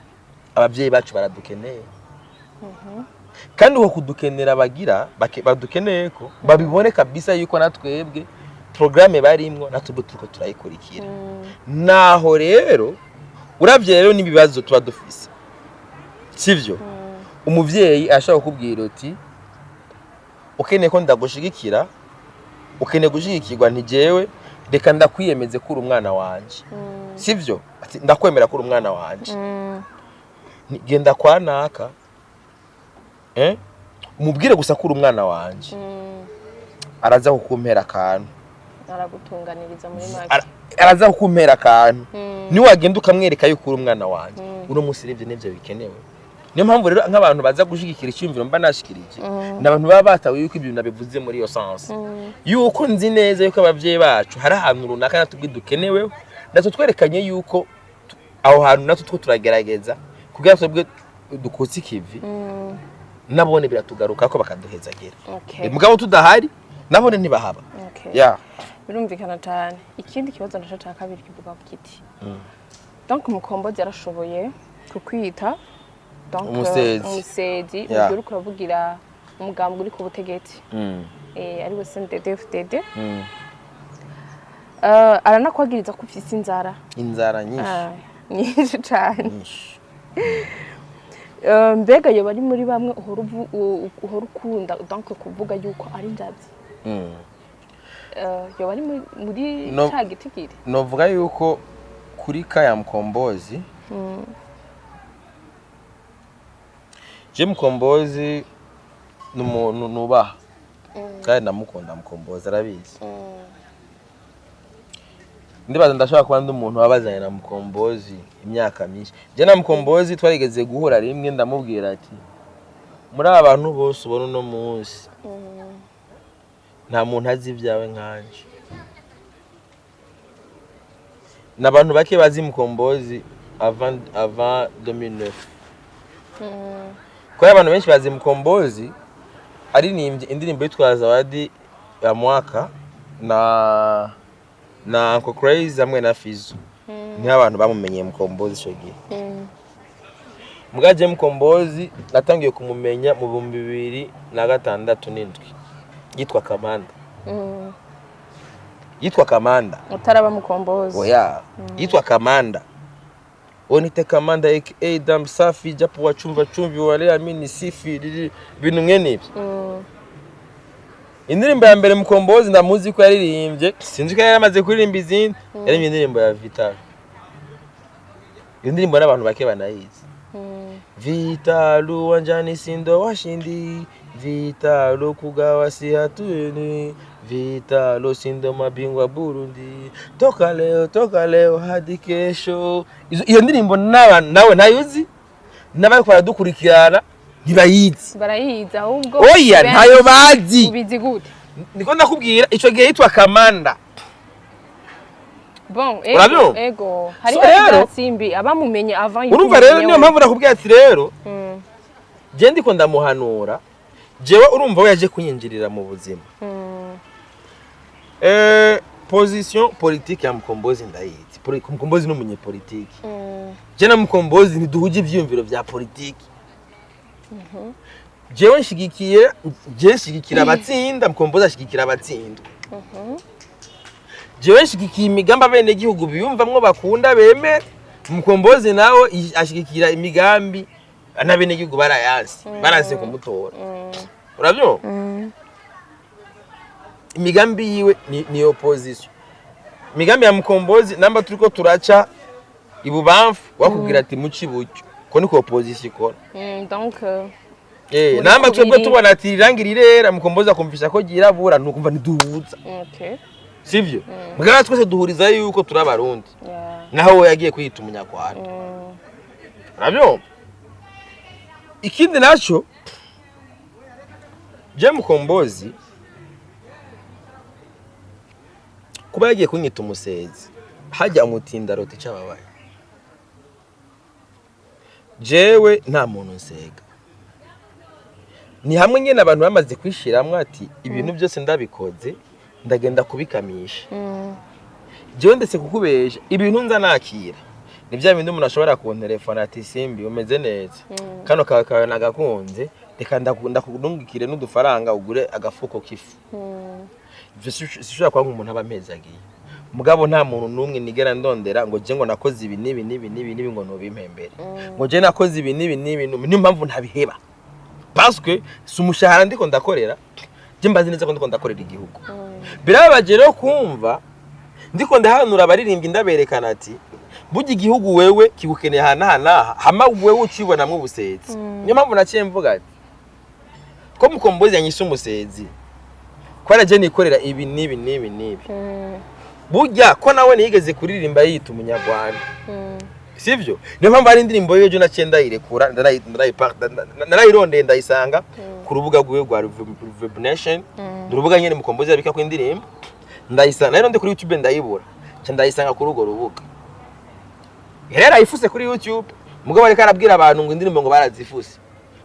abavyeyi bacu baradukeneye, kandi uko kudukenera bagira badukeneye ko babibone kabisa yuko natwebwe programme barimwo natwebwe turiko turayikurikira. Naho rero uravye rero n'ibibazo tuba dufise, sivyo? Umuvyeyi ashobora kukubwira uti: "Ukeneye ko ndagushigikira, ukeneye gushigikirwa, ntijewe reka ndakwiyemeze ko uri umwana wanje." Sivyo? Ati: "Ndakwemera ko uri umwana wanje. Genda kwa naka, umubwire gusa ko uri umwana wanje, araza kukumpera akantu." Aragutunganiriza muri make. Araza kukumpera akantu niwagenda ukamwereka yuko uri umwana wanje. Uno munsi rero ivyo nivyo bikenewe. Niyo mpamvu rero nk'abantu baza gushigikira icyumviro mba nashikirije ni abantu baba batawe yuko ibyo nabivuze muri iyo sens, yuko nzi neza yuko abavyeyi bacu hari ahantu runaka natwe dukeneweho, natwe twerekanye yuko aho hantu natwe two turagerageza kugira twebwe dukutse ikivi, nabone biratugaruka ko bakaduhezagira. Mugabo tudahari nabone ntibahaba. Okay. Yeah. Birumvikana cyane. Ikindi kibazo naco ca kabiri kivuga kiti: donc Mukombozi yarashoboye kukwita donc Umusezi. Umusezi. Yeah. Ubwo uriko uravugira umugambi uri ku butegetsi, ariwe CNDD-FDD. Aranakwagiriza ko ufise inzara. Inzara nyinshi. Ah, nyinshi cane. Nyinshi. Mbega yoba ari muri bamwe uhora ukunda donc kuvuga yuko ari njavyi? Yoba ari muri No. ca gitigiri? Novuga yuko kuri kaya Mkombozi, je Mkombozi ni umuntu nubaha kandi ndamukunda. Mkombozi arabizi. Ndibaza ndashobora kuba ndi umuntu wabazanye na Mkombozi imyaka myinshi. Je na Mkombozi twarigeze guhura rimwe, ndamubwira ati: "Muri aba bantu bose ubona uno munsi, nta muntu azi ibyawe nkanje." Ni abantu bake bazi Mkombozi avant 2009, kubera abantu benshi bazi Mkombozi aririmbye indirimbo yitwa Zawadi ya Mwaka na Uncle Crazy hamwe na Fizo, niho abantu bamumenyeye Mkombozi ico gihe. Mugaje Mkombozi natangiye kumumenya mu 2006 n'indwi, yitwa Kamanda. Yitwa Kamanda. Utaraba Mukombozi. Oya, yitwa Kamanda. Onite Kamanda aka Dam Safi, japo wachumva chumvi wale amini sifi riri, ibintu mwene ibyo. Indirimbo ya mbere Mukombozi ndamuzi ko yaririmbye, sinzi ko yari amaze kuririmba izindi, yaririmbye indirimbo ya Vital. Iyo ndirimbo n'abantu bake banayizi. Vital uwanjani sindo washindi, Vital kugawa si hatueni, Vital sindo mabingwa Burundi, toka leo, toka leo hadi kesho. Iyo ndirimbo nawe ntayuzi, n'abariko baradukurikirana ntibayizi. Barayizi ahubwo. Oya, benshi. ntayo bazi. Ubizi gute? Niko ndakubwira, ico gihe yitwa Kamanda. Bon, ego. Urabyumva? Ego, hariho simbi abamumenye avant yuko Urumva rero, umumenye niyo we. mpamvu nakubwira ati rero je ndiko ndamuhanura jewe. Urumva, we yaje kunyinjirira mu buzima. Position politique ya Mkombozi ndayizi. Mkombozi ni umunyepolitiki. Je na Mkombozi ntiduhuje ivyiyumviro vya politiki. Jewe nshigikiye, je nshigikira abatsinda, Mkombozi ashigikira abatsindwa. Jewe nshigikiye imigambi abenegihugu biyumvamwo, bakunda, bemera. Mkombozi nawe ashigikira imigambi n'abenegihugu barayanse, baranse kumutora. Urabyumva? Imigambi yiwe ni opposition. Imigambi ya Mkombozi, namba turiko turaca ibubamfu, wakubwira ati: "Muci iburyo." Ko niko opposition ikora. Donc Muri Namba twebwe kubiri. tubona ati irangi rirera, Mukombozi akumvisha ko ryirabura, nukumva ntiduhuza. Sivyo? Mugabo twese duhuriza yuko turi Abarundi. Naho we yagiye kwiyita Umunyarwanda. Urabyumva? Ikindi naco, je Mukombozi kuba yagiye kunyita umusezi, hajya umutindarota ico ababaye. Jewe nta muntu nsega. Ni hamwe nyene abantu bamaze kwishiramwo ati ibintu byose ndabikoze, ndagenda kubikamisha. Jewe ndetse kukubesha, ibintu nza nakira ni bya bindi umuntu ashobora kuntelefona ati: "Simbi, umeze neza? Kano kawe kawe nagakunze, reka ndakundungikire n'udufaranga ugure agafuko k'ifu." Ivyo sishobora kuba nk'umuntu aba ampezagiye. Mugabo nta muntu n'umwe nigera ndondera ngo je ngo nakoze ibi n'ibi n'ibi n'ibi n'ibi ngo nubimpembere, ngo je nakoze ibi n'ibi n'ibi n'ibi. Niyo mpamvu ntabiheba, parce que si umushahara ndiko ndakorera. Je mbazi neza ko ndiko ndakorera igihugu. Birababaje rero kumva ndiko ndahanura abaririmbyi, ndaberekana ati burya igihugu wewe kigukeneye aha n'aha n'aha, hama wewe ucibonamwo ubusezi. Niyo mpamvu naciye mvuga ati ko Mukombozi yanyise umusezi, ko araje nikorera ibi n'ibi n'ibi n'ibi, burya ko nawe niyigeze kuririmba yiyita Umunyarwanda. Sivyo? Niyo mpamvu hari indirimbo y'ejo naciye ndayirekura, narayirondeye, ndayisanga ku rubuga rwiwe rwa Reverb Nation. Ni urubuga nyene Mukombozi yabikako indirimbo. Ndayisanga, nayironde kuri YouTube ndayibura, nca ndayisanga kuri urwo rubuga. Yari yarayifuse kuri YouTube, mugabo ariko arabwira abantu ngo indirimbo ngo barazifuse.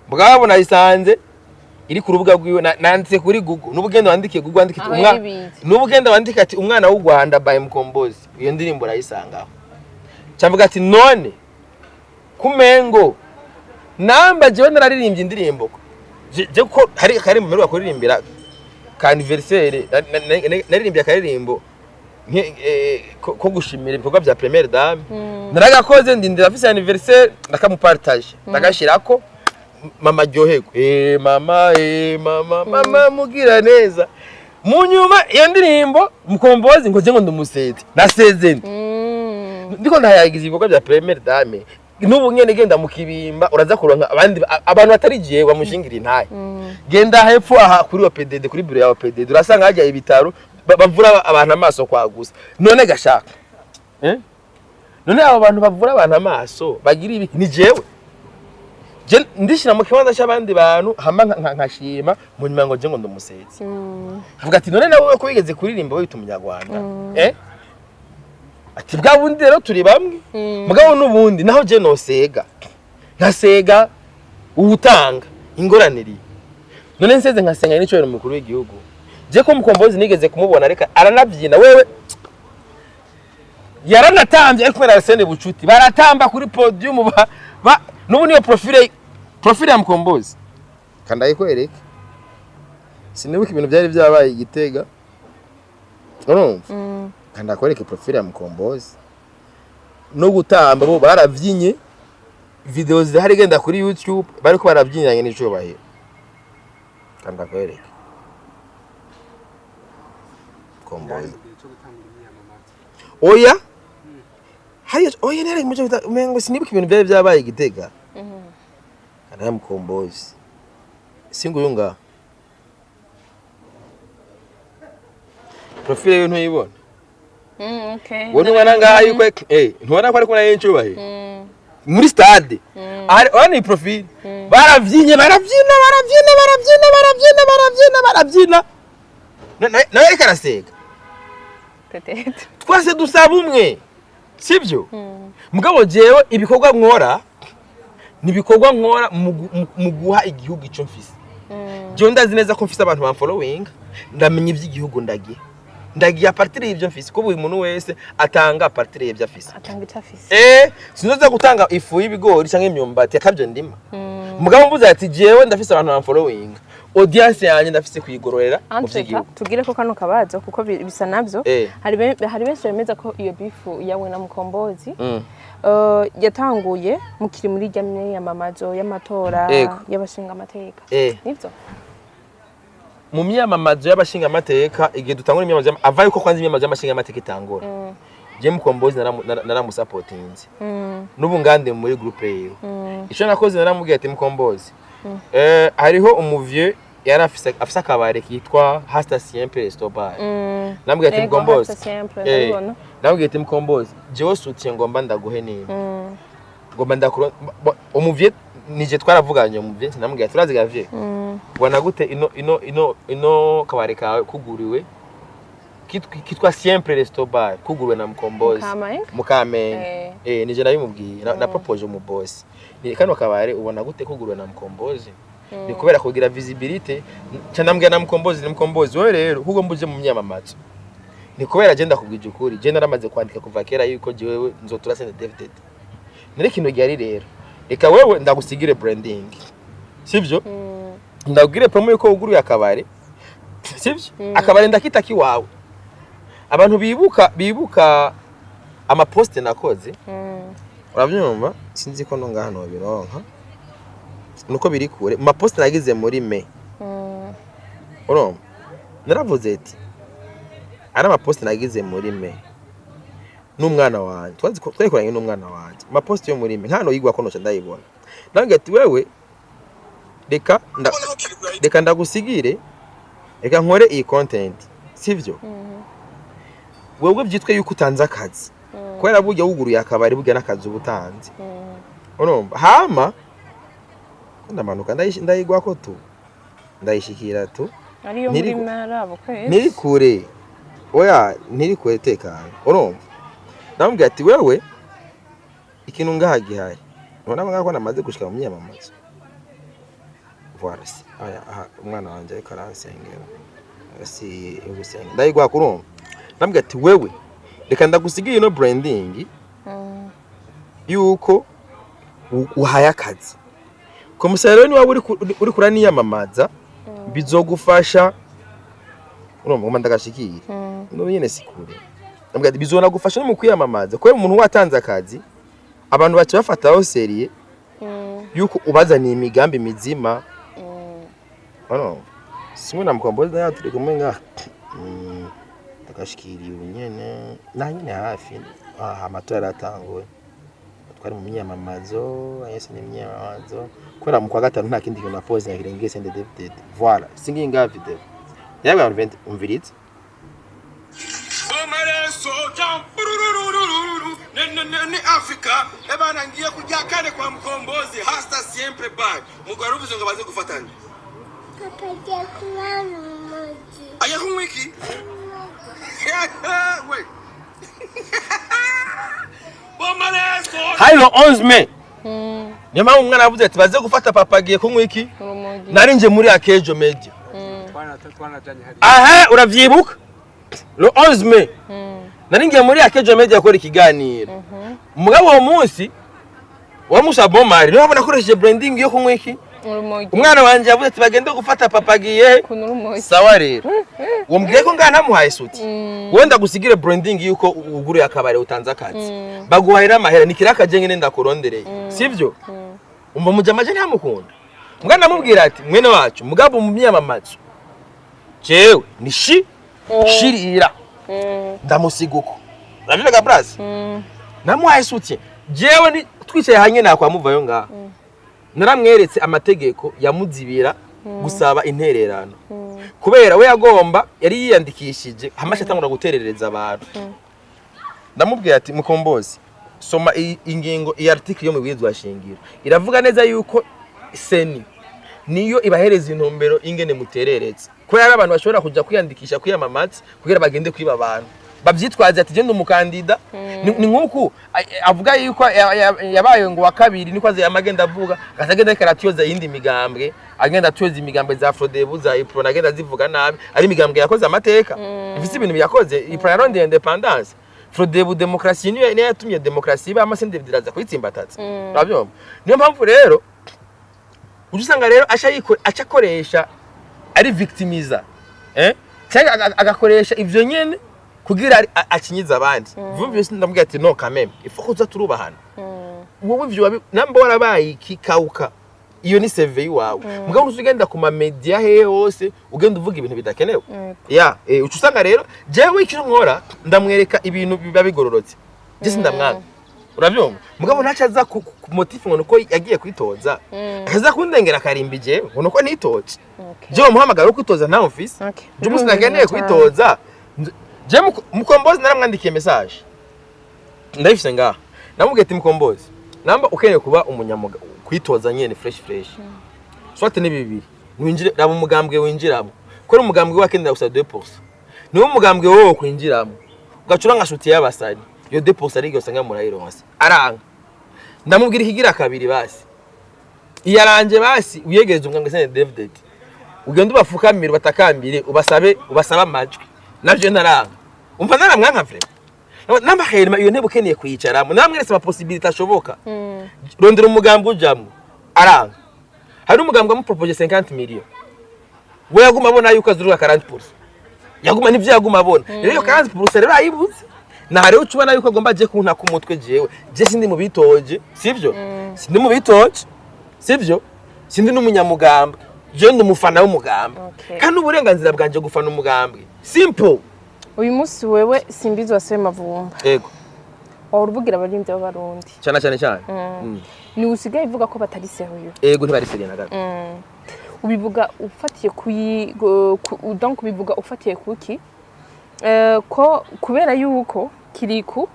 Mugabo nayisanze iri ku rubuga rwiwe. Nanditse kuri Google, n'ubugenda wandikiye Google, wandike Aho yayibitse. N'ubugenda wandika ati "Umwana w'u Rwanda by Mukombozi", iyo ndirimbo urayisangaho. Cyamvuga ati none kumengo namba jewe nararirimbye indirimbo je ko hari hari mu mperuka kuririmbira ka anniversaire, naririmbye akaririmbo ko gushimira ibikorwa bya Première Dame. Naragakoze, ndindira afise anniversaire, ndakamupartage, ndagashirako mama aryoherwe, mama, mama, mama mugira neza. Mu nyuma iyo ndirimbo Mukombozi ngo je ngo ndamuseze, naseze nde? Ndiko ndahayagiza ibikorwa bya Première Dame. N'ubu nyene genda mu Kibimba, uraza kuronka abandi abantu batari jewe bamushingira intahe. Genda hepfo aha kuri OPDD, kuri bureau ya OPDD, urasanga hajya ibitaro bavura abantu amaso kwagusa. None gashaka, eh? None abo bantu bavura abantu amaso bagira ibi ni jewe? Je ndishira mu kibanza cy'abandi bantu, hama nkashima mu nyuma ngo je ngo ndamusetse. Avuga ati none nawe ko wigeze kuririmba wita Umunyarwanda, eh? Ati bwa bundi rero turi bamwe. Mugabo n'ubundi naho je nosega, nkasega uwutanga ingoraniri. None nseze nkasenga n'icyo umukuru w'igihugu? Je ko Mukombozi nigeze kumubona reka aranabyina, wewe yaranatambye ariko kubera Arsene Bucuti baratamba kuri podium. Ba n'ubu niyo profile ya Mukombozi kanda ayikwereke. Sinibuka ibintu byari byabaye i Gitega, urumva? Kanda akwereke profile ya Mukombozi. No gutamba bo baravyinye, video zirahari, genda kuri YouTube, bariko barabyinanye n'icubahiro. Kanda akwereke Mukombozi. Oya, hari, oya, nari muco umengo sinibuka ibintu byari byabaye i Gitega. Kanda ya Mukombozi singuyu ngaha, profile yo ntuyibona? Okay. Wowe ntubona ngaha yuko ntubona ko ari kumwe na Nyiricyubahiro muri stade? Ari ora ni profile, baravyinye, baravyina, baravyina, baravyina, baravyina, baravyina, baravyina. Nawe ariko araseka. Peut-être. Twese dusaba umwe, sibyo? Mugabo jewe ibikorwa nkora ni ibikorwa nkora mu guha igihugu ico mfise. Jewe ndazi neza ko mfise abantu bamfollowing, ndamenya ivy'igihugu, ndagiye ndagiye à partir y'ivyo mfise, ko buri muntu wese atanga à partir y'ivyo afise. Atanga icyo afise. Sinzoza gutanga ifu y'ibigori canke imyumbati akavyo ndima. Mugabo mvuze ati jewe ndafise abantu bamfollowing, audience yanje ndafise kuyigororera mu Entreka vy'igihugu. tugire ko kano kabazo kuko bisa navyo. Hari benshi bemeza ko iyo beef yawe na Mukombozi yatanguye mukiri muri rya myiyamamazo y'amatora y'abashinga amateka. Nivyo? Mu myamamazo y'abashingamateka, igihe dutangura imyamamazo ava yuko kwanza imyamamazo y'abashingamateka itangura, je Mukombozi naramusapotinze. N'ubu ngande muri groupe yiwe. Ico nakoze, naramubwiye ati: "Mukombozi, Hariho umuvye yari afise akabare kitwa Hasta Siempre Resto Bar. Namubwiye ati: Ego, "Mkombozi." Hasta Siempre, ndabibona. Namubwiye ati: "Mkombozi, jewe soutien ngomba ndaguhe nimba ngomba ndakuro umuvye nije twaravuganye." Umuvye namubwiye ati: "Urazi gavye, ubona gute ino kabare kawe kuguriwe kitwa Siempre Resto Bar, kuguriwe na Mkombozi?" Mukamenge? Mukamenge. Nije nabimubwiye na propose mu boss ni kano kabare ubona gute kuguriwe na Mkombozi? Ni kubera kugira visibility. Ca ndambwira na Mkombozi, ni Mkombozi wewe rero kuko mbuje mu myamamazo, ni kubera je ndakubwije ukuri, je naramaze kwandika kuva kera yuko jewe nzotura CNDD-FDD. Nari ikintu gihari rero, reka wewe ndagusigire branding, sivyo? Ndabwire promo yuko wuguruye akabare, sivyo? Akabare ndakita kiwawe. Abantu bibuka amaposte nakoze. Urabyumva, sinzi ko no ngaha nobironka, nuko biri kure mu maposte nagize muri mai. Urumva, naravuze ati ari amaposte nagize muri mai n'umwana wanjye, twayikoranye n'umwana wanjye, amaposte yo muri mai nkano yigwa ko noca ndayibona. Nange ati: "Wewe reka ndagusigire, reka nkore iyi content, sivyo? Wewe byitwe yuko utanze akazi, kubera burya wuguruye akabari, burya n'akazi uba utanze." Urumva, hama ndamanuka ndayigwako tu, ndayishikira tu. Ariyo muri marabo kwezi. Ntiri kure, oya, ntiri kure, tekana. Urumva, ndamubwira ati: "Wewe ikintu ngaha gihari, ubona ngaha ko namaze gushika mu myamamazo." Voilà, si aya aha umwana wanje ariko aransengera, si yo gusenga, ndayigwa. Kurumva, ndamubwira ati: "Wewe reka ndagusigira ino branding yuko uhaye akazi komisari. Rero niwaba uri kuraniyamamaza, bizogufasha." Urumva, ngoma ndagashikira. No nyene si kure. Ndamubwira ati: "Bizonagufasha no mu kwiyamamaza, kubera umuntu watanze akazi, abantu baca bafataho sérieux yuko ubazaniye imigambi mizima." Urumva, simwe na Mkombozi nayo turi kumwe ngaha. Ndagashikiriye ubu nyene, na nyene hafi aha amatora yaratanguye, twari mu myamamazo ese ni imyamamazo, kubera mu kwa gatanu nta kindi kintu na pose kirengeye CNDD-FDD. Voilà, singiye ngaha video yabaye abantu 20, umvirize. Bomareso jam burururururu ne ne ne ni Afrika ebana ngiye kujya kane kwa Mkombozi Hasta Siempre Bar. Mugabo yaruvuze ngo baze gufatanya. Papa agiye kunywa urumogi. Agiye kunywa iki? We Bomareso. Hari le 11 mai, niyo mpamvu umwana yavuze ati: "Baze gufata papa, agiye kunywa iki?" Urumogi. Nari nje muri Akejo Media. Twanajanye hariya. Aha uravyibuka, le 11 mai nari ngiye muri Akejo Media gukora ikiganiro. Mugabo uwo munsi wa Musa Bomari, niyo mpamvu nakoresheje branding yo kunywa iki? Urumogi. Umwana wanje yavuze ati: "Bagende gufata papa, agiye." Kunywa urumogi. Sawa rero, wambwiye ko ngaha ntamuhaye suti, wowe ndagusigire branding yuko uguruye akabari, utanze akazi, baguhaye n'amahera, ni kiraka je nyene ndakurondereye, sivyo? Umva, mujama je ntamukunda, mbwa ndamubwira ati: "Mwene wacu, mugabo mu myamamazo jewe ni shi shirira." Ndamusiga uko, uravyumva brasi? Namuhaye soutien jewe, ni twicaye hamwe nakwamuvayo ngaha, naramweretse amategeko yamuzibira gusaba intererano, kubera we yagomba yari yiyandikishije hamashi atangura guterereza abantu. Ndamubwira ati: "Mukombozi, soma iyi ingingo, iyi article yo mu bwirizwa shingiro iravuga neza yuko CENI niyo ibahereza intumbero ingene mutereretse, kubera hari abantu bashobora kuja kwiyandikisha kwiyamamaza kugira bagende kwiba abantu, bavyitwaze ati: 'Genda umukandida.'" Ni nk'uku avuga yuko yabaye ngo wa kabiri, niko aze yamagenda avuga, agaca agenda ariko aratyoza iyindi migambwe, agenda atyoza imigambwe za Frodebu, za Uprona, agenda azivuga nabi, ari imigambwe yakoze amateka, ifise ibintu yakoze. Uprona yarondeye indépendance, Frodebu demokarasi niyo yatumye demokarasi iba, amase iraza kuyitsimbataza. Urabyumva, niyo mpamvu rero uca usanga rero aca akoresha ari victimiza, cyangwa agakoresha ivyo nyene kugira akinyize abandi. Vumvise, ndamubwira ati: "No, quand même il faut kuza turubahana. Wowe ivyo namba warabaye iki kauka, iyo ni CV yiwawe, mugabo ntuzi ugenda ku ma media hehe hose ugenda uvuga ibintu bidakenewe." Ya, uca usanga rero jewe icyo nkora, ndamwereka ibintu biba bigororotse, je sindamwanga. Urabyumva? Mugabo ntaco aza ku motif ngo nuko yagiye kwitoza, aza kundengera akarimbi jewe ngo nuko nitoje. Jewe muhamagara wo kwitoza ntawe mfise. Je umunsi nageneye kwitoza, je Mukombozi naramwandikiye message, ndayifise ngaha. Namubwiye ati: "Mukombozi, namba ukeneye kuba umunyamuga kwitoza nyene fresh fresh, soit ni bibiri, winjire, raba umugambwe winjiramo, kora umugambwe wakenera gusa 2%, niwo mugambwe wowe kwinjiramo, ugacura nka shuti y'abasani, iyo 2% ari usanga murayironse." Aranga. Ndamubwira ikigira kabiri: "Basi iyaranje, basi uyegereze umugambwe CNDD-FDD, ugende ubafukamire, ubatakambire, ubasabe amajwi." Navyo ntaranga. Umva, naramwanka vraiment. N'amahera iyo ntebe ukeneye kuyicaramo, namweretse ama possibilités ashoboka, rondera umugambi ujamwo, aranga. Hari umugambi wamupropoje 50 millions, we yaguma abona yuko azuruka 40%, yaguma nivyo yaguma abona. Rero iyo 40% rero ayibuze, naha rero uca ubona yuko agomba aje kunta ku mutwe. Jewe je sindi mu bitoje, sivyo? Sindi mu bitoje, sivyo? Sindi n'umunyamugambwe, je ndi umufana w'umugambwe. Kandi uburenganzira bwanje gufana umugambwe, simple. Uyu munsi wewe Simbizi wa Semavumba, Ego. wahora uvugira abaririmbyi b'Abarundi. Cyane cyane cyane. Ni usigaye uvuga ko batari sérieux? Ego, ntibari sérieux na gato. Ubivuga ufatiye kuyi donc ubivuga ufatiye kuki? Ko kubera yuko Kiriku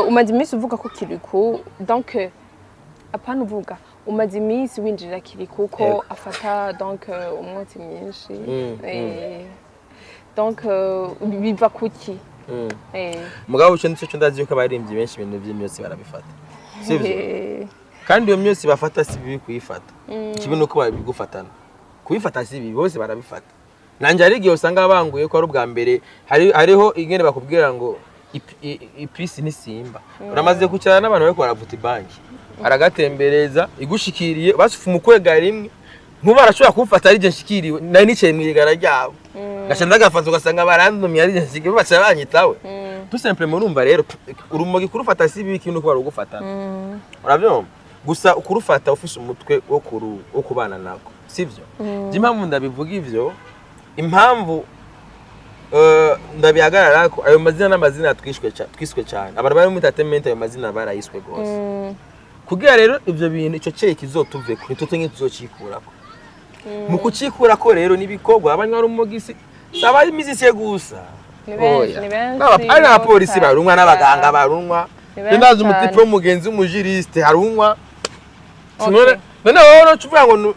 umaze iminsi uvuga ko Kiriku, donc apana uvuga, umaze iminsi winjirira Kiriku ko afata donc umwotsi mwinshi. Donc biva kuki? Mugabo ico nico ndazi, yuko abaririmbyi benshi ibintu vy'imyotsi barabifata, sivyo? Kandi iyo myotsi bafata si bibi kuyifata, ikibi nuko babigufatana. Kubifata si bibi, bose barabifata. Nanje hari igihe usanga banguye ko ari ubwa mbere. Hariho ingene bakubwira ngo ipisi ntisimba. Uramaze kwicarana n'abantu bariko baravuta ibanki, aragatembereza igushikiriye, basufa umukwega rimwe, nkuba arashobora kumfata ari je nshikiriwe, nari nicaye mw'igara ryabo, ngaca ndagafata, ugasanga barandumye ari je nshikiriwe, baca banyitawe tout simplement. Urumva rero, urumogi kurufata si bibi, ikintu ko barugufatana, urabyumva? Gusa kurufata ufise umutwe wo kubana nako, sivyo? Je impamvu ndabivuga ivyo, impamvu ndabihagarara ko ayo mazina n'amazina twiswe cyane, abantu bari muri entertainment ayo mazina barayiswe gose. Kugira rero ivyo bintu, ico ceye kizotuveko, nitwe nyine tuzocikurako. Mu kucikurako rero n'ibikorwa, abanywa rumogi si abamizisiye gusa. Ni benshi, Oya. ni benshi, Ari n'abapolisi barunywa, n'abaganga barunywa. Ni benshi Ndazi umutipe cyane. w'umugenzi w'umujuriste harunywa. Okay. None wowe uca uvuga ngo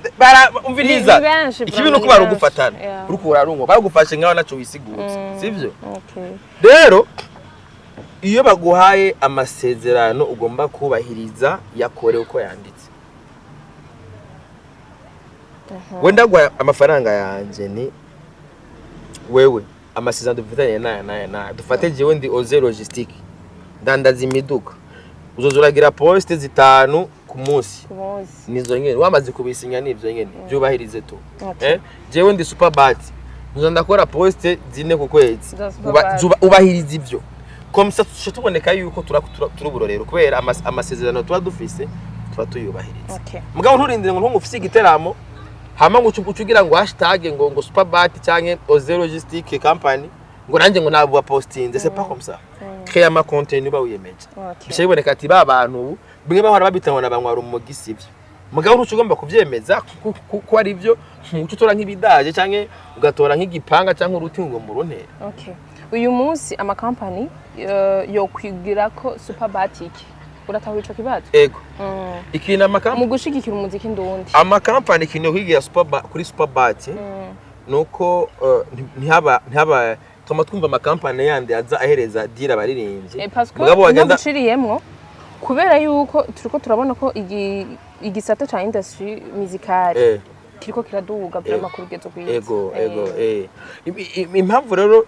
umviriza, Ni benshi, ikibi bro, nuko ni barugufatana. benshi. Yeah. Uriko urarunywa, baragufashe nkaho naco wisigutse, sivyo? Okay. Rero iyo baguhaye amasezerano ugomba kubahiriza, yakore uko yanditse. Wenda guha amafaranga yanje, ni wewe amasezerano dufitanye naya naya naya. Dufate jewe ndi Oze Logistique, ndandaza imiduga, uzoza uragira poste zitanu ku munsi. Ku munsi. Nizo nyene wamaze kubisinya, nivyo nyene byubahirize tu. Okay. Jewe ndi Superbat, nzoza ndakora poste zine ku kwezi. Za Superbat. Ubahiriza ivyo, comme ça tuce tuboneka yuko turi uburorero, kubera amasezerano tuba dufise tuba tuyubahiriza. Mugabo nturindire ngo ufise igiteramo, hama ngo uce ugira ngo hashtag ngo Superbat canke Oze Logistique Company, ngo nanjye ngo ntabwo bapostinze. C'est pas comme ça. Créer ama contenu uba wiyemeje. Bica biboneka ati ba bantu ubu bimwe bahora babita ngo nabanywa rumogi, sivyo? Mugabo ntuca ugomba kuvyemeza ko ari byo, ntuca utora nk'ibidaje canke ugatora nk'igipanga canke uruti ngo muruntere. Okay. Uyu munsi amakampani yokwigira ko Superbat iki? Uratahura ico kibazo? Ego. Ikintu amakampani Mu gushigikira umuziki ndundi. Amakampani, ikintu yo kwigira kuri Superbat nuko ntihaba tuma twumva amakampani yandi aza ahereza deal abaririmbyi. Parce que Mugabo wagenda ntaguciriyemwo, kubera yuko turiko turabona ko igisata ca industry musicale kiriko kiraduga vraiment ku rugezo rwiza. Ego, ego. Impamvu rero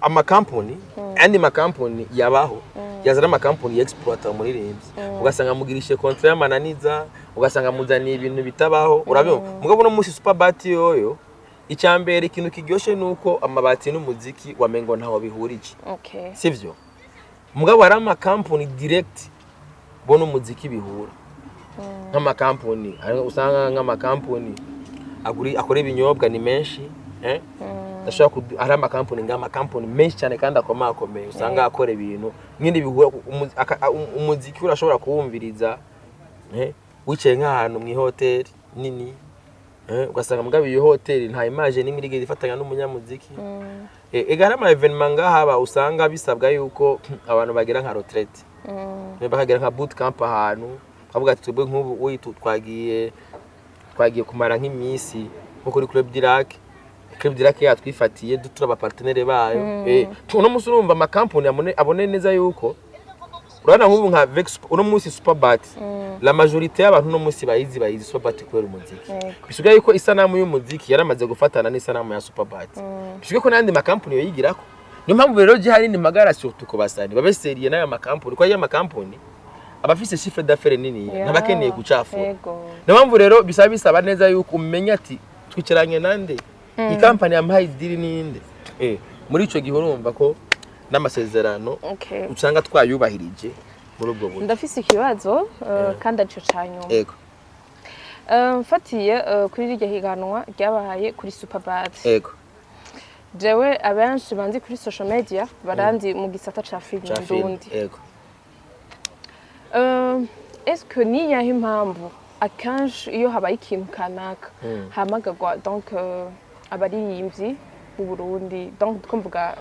amakampani, andi makampani yabaho, yazana amakampani exploiter umuririmbyi, ugasanga amugirishe contrat y'amananiza, ugasanga amuzaniye ibintu bitabaho, urabyumva? Mugabo uno munsi Superbat yoyo, icya mbere ikintu kiryoshe nuko amabati n'umuziki wamengo ntaho bihurije. Sivyo? Mugabo hari amakampani direct bo n'umuziki bihura, nk'amakampani usanga nk'amakampani akora ibinyobwa ni menshi. Ndashobora hari amakampani ngaha, amakampani menshi cyane kandi akomakomeye, usanga akora ibintu nyine bihura umuziki urashobora kuwumviriza wicaye nk'ahantu mu ihoteli nini, ugasanga mugabo iyo hoteli nta image n'imwe irigera ifatanya n'umunyamuziki. Ega hari ama événement ngaha aba usanga bisabwa yuko abantu bagira nka retraite, bakagira nka boot camp ahantu, bavuga ati twebwe nk'ubu uyu twagiye kumara nk'iminsi nko kuri Club d'Irak. Club d'Irak yatwifatiye, dutura aba partenaire bayo. Uno munsi urumva amakampani abone neza yuko urabona nk'ubu nka Vex, uno munsi Superbat, la majorité y'abantu uno munsi bayizi Superbat kubera umuziki. Bisigaye yuko isanamu y'umuziki yaramaze gufatana n'isanamu ya Superbat, bisigaye ko n'ayandi makampani yoyigirako. Niyo mpamvu rero gihari ni magara, surtout ku basani babe sérieux n'aya makampani, kuko aya makampani aba afise chiffre d'affaires nini, ntabakeneye gucafura. Niyo mpamvu rero bisaba neza yuko umenya ati twicaranye nande, iyi kampani yampaye i deal ninde. Muri ico gihe urumva ko n'amasezerano usanga twayubahirije muri ubwo buryo. Ndafise ikibazo kandi arico ca nyuma. Ego. Mfatiye kuri rirya higanwa ryabaye kuri Superbat, jewe abenshi banzi kuri social media barandi mu gisata ca filime Ca film. ndundi. Est-ce que niyahe impamvu akenshi iyo habaye ikintu kanaka hamagagwa donc abaririmbyi b'u Burundi, donc twumvuga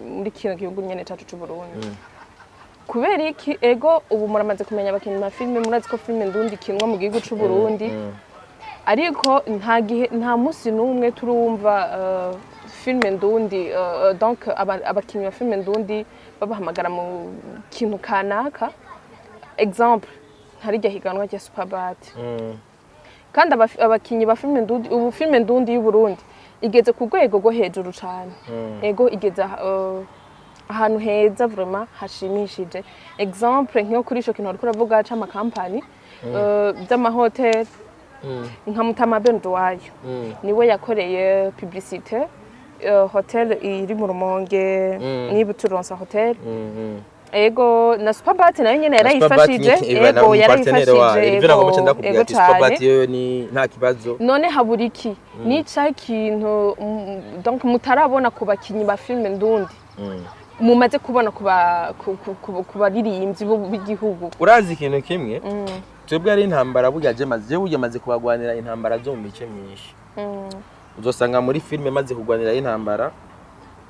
muri kino gihugu nyene cacu c'u Burundi, kubera iki? Ego, ubu muramaze kumenya abakinyi ba filime, murazi ko filime ndundi ikinwa mu gihugu c'u Burundi, ariko nta gihe, nta munsi n'umwe turumva filime ndundi, donc abakinyi ba filime ndundi babahamagara mu kintu kanaka, exemple nka rirya higanwa rya Superbat. Kandi abakinyi ba filime ndundi, ubu filime ndundi y'u Burundi igeze ku rwego rwo hejuru cane. Ego, igeze ahantu heza vraiment hashimishije. Exemple nk'iyo kuri ico kintu wariko uravuga c'amakampani by'amahoteli, nka Mutama Ben Duwayo niwe yakoreye publicité hotel iri mu Rumonge, niba uturonsa hotel. Ego, na Superbat nayo nyene yarayifashije. Ego, yarayifashije. Ivyo nagomba ndakubwira Ego ati Superbat cane. yo ni nta kibazo. None habura iki? Ni ca kintu donc mutarabona ku bakinyi ba filime ndundi mumaze kubona ku baririmbyi b'igihugu? Urazi ikintu kimwe, twebwe ari intambara burya, je maze je burya maze kubagwanira intambara zo mu mice myinshi. Uzosanga muri filime maze kugwanira intambara,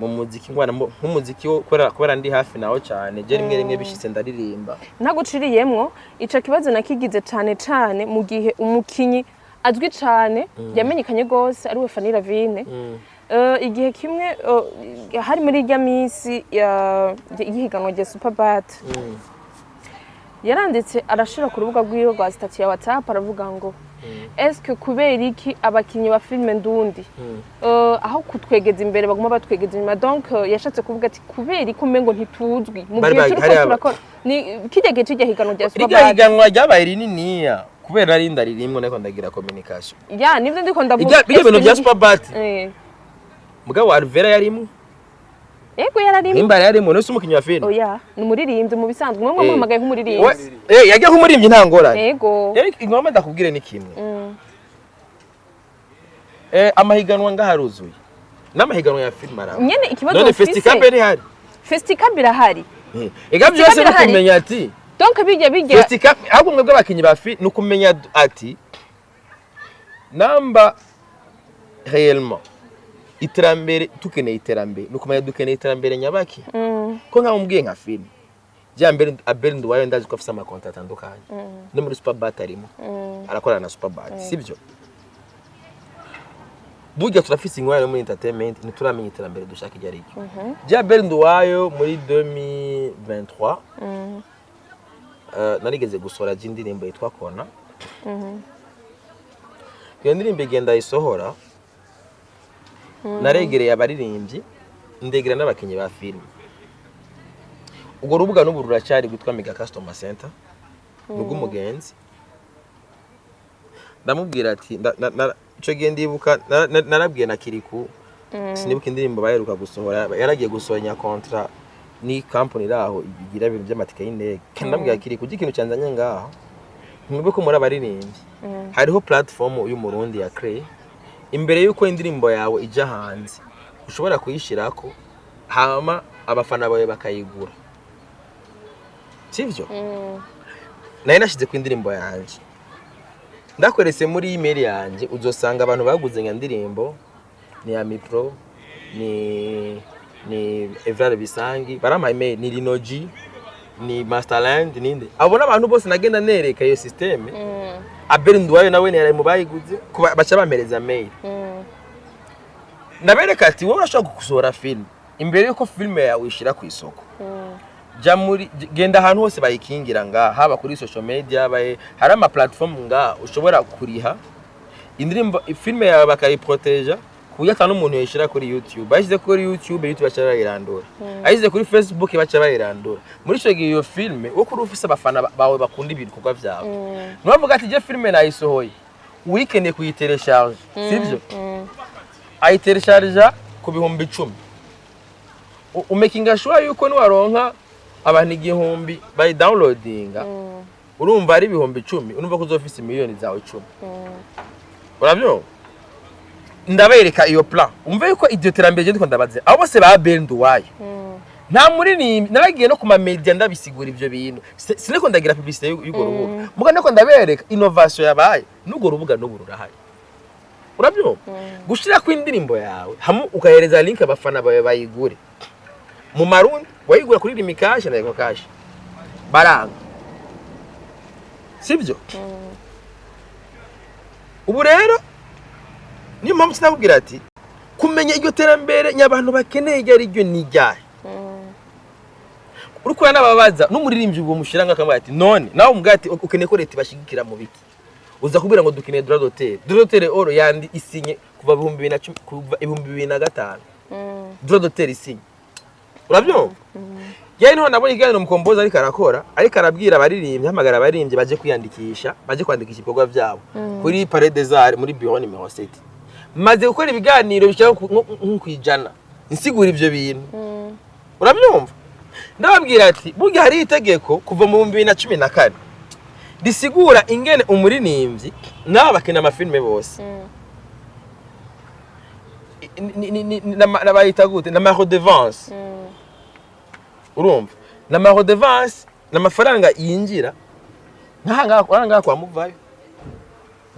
mu muziki ngwana nk'umuziki wo kubera ndi hafi nawo cyane, je rimwe rimwe bishitse ndaririmba. Ntaguciriyemwo, ico kibazo nakigize cane cane mu gihe umukinyi azwi cane yamenyekanye gose ari we Fanny Lavine. Igihe kimwe hari muri irya minsi y'ihiganwa rya Superbat, yaranditse arashira ku rubuga rwiwe rwa statut ya WhatsApp, aravuga ngo eske kubera iki abakinyi ba filime ndundi aho kutwegeza imbere baguma batwegeza inyuma? Donc yashatse kuvuga ati kubera iki umengo ntituzwi mu Bari gihe turiko turakora ni kirya gihe c'irya higanwa rya Irya Superbat. higanwa ryabaye rininiya kubera ari ndaririmwo, nariko ndagira communication. Ya, nivyo ndiko ndavuga. Irya bintu bya Eske Superbat, mugabo Alvera yarimwo. Ego, yararimwe. Himbara yarimwo, nose umukinyi wa filime? Oya, ni umuririmbyi mu bisanzwe, mwe mwamuhamagaye nk'umuririmbyi. Yagiye nk'umuririmbyi, nta ngorane. Rero ingoma ndakubwire ni kimwe. Amahiganwa ngaha aruzuye, n'amahiganwa ya filime araba. Nyene ikibazo None mfise Festicab ntihari? Festicab irahari. Ega byose ni irahari. ukumenya ati Donc bijya Festicab, ahubwo mwebwe abakinyi ba filime ni ukumenya ati namba réellement iterambere tukeneye, iterambere ni ukumenya dukeneye iterambere nyabaki. Ko nkaho umbwiye nka filime jya mbere, Abel Nduwayo ndazi ko afise amakonti atandukanye, no muri Superbat arimo, arakorana na Superbat, sibyo? Burya turafise ingorane muri entertainment, ntituramenya iterambere dushaka iryo ari ryo. Jya Abel Nduwayo muri 2023 narigeze gusohora jya indirimbo yitwa Kona. Iyo ndirimbo igenda isohora, naregereye abaririmbyi, ndegera n'abakinnyi ba filime. Urwo rubuga n'ubu ruracyari, rwitwa Mega Customer Center, ni urw'umugenzi. Ndamubwira ati ico gihe ndibuka narabwiye na Kiriku, sinibuka indirimbo baheruka gusohora, yaragiye gusohonya contrat ni company iraho igira ibintu by'amatike y'indege. Ndamubwira Kiriku ujya ikintu cyanzanye ngaha, mwebwe ko muri abaririmbyi, hariho platform y'Umurundi ya Crey. Imbere y'uko indirimbo yawe ijya hanze, ushobora kuyishyirako, hama abafana bawe bakayigura, sivyo? Nayo nashyize ku indirimbo yanjye, ndakweretse muri email yanjye, uzosanga abantu baguze nka ndirimbo ni Amipro, ni Evrard Bisangi, barampaye email, ni Linoji, ni Masterland, ninde, abo n'abantu bose nagenda nereka iyo système. Abel Nduwayo nawe yari mu bayiguze, baca bampereza mail. Ndabereka ati: "Wowe urashobora gusohora film, imbere yuko filime yawe uyishyira ku isoko, jya muri, genda ahantu hose bayikingira ngaha, haba kuri social media, hari ama platform ngaha ushobora kuriha indirimbo, filime yawe bakayiproteja ku buryo ata n'umuntu yayishyira kuri YouTube. Bayishyize kuri YouTube, YouTube baca bayirandura. Ayishyize kuri Facebook, baca bayirandura." Muri icyo gihe iyo filime, wo kuri ufise abafana bawe bakunda ibikorwa byawe, ntibavuga ati: "Je filime nayisohoye, uyikeneye kuyitelecharge," sibyo? Ayitelecharja ku 10,000. Umakinga sure yuko niwaronka abantu 1000 bayidownloadinga, urumva ari 10,000, urumva ko uzofise miliyoni zawe 10. Urabyumva? Ndabereka iyo plan, umve yuko iryo terambere ndiko ndabaze abo bose ba Benduwayo. Nta muririmbi naragiye no ku ma media ndabisigura ivyo bintu. Siniko ndagira publicité y'urwo rubuga, muga niko ndabereka innovation yabaye n'urwo rubuga n'ubu rurahari. Urabyumva? Gushira ku indirimbo yawe hamwe ukahereza link abafana bawe bayigure mu Marundi, wayigura kuri Lumicash na EcoCash, baranga, sibyo? Ubu rero niyo mpamvu sinakubwira ati kumenya iryo terambere nyabantu bakeneye iryo ari ryo ni iryahe. Uri kubona n'ababaza n'umuririmbyi ubwo mushyira ngakamubwira ati: "None nawe umubwira ati ukeneye ko leta ibashyigikira mu biki?" Uza kubwira ngo dukeneye droit d'auteur. Droit d'auteur oro yandi isinye kuva 2010, kuva 2005 droit d'auteur isinye. Urabyumva? Yari niho nabonye ikiganiro Mukombozi ariko arakora, ariko arabwira abaririmbyi, hamagara abaririmbyi baje kwiyandikisha, baje kwandikisha ibikorwa byabo kuri Palais des Arts muri bureau numéro 7. Maze gukora ibiganiro bishaka nko kwijana nsigura ivyo bintu. Urabyumva? Ndababwira ati burya hari itegeko kuva mu 2014 risigura ingene umuririmbyi n'aba bakina amafilme bose n'abayita gute, n'ama redevance. Urumva, n'ama redevance n'amafaranga yinjira nk'aha ngaha kwa Muvayo,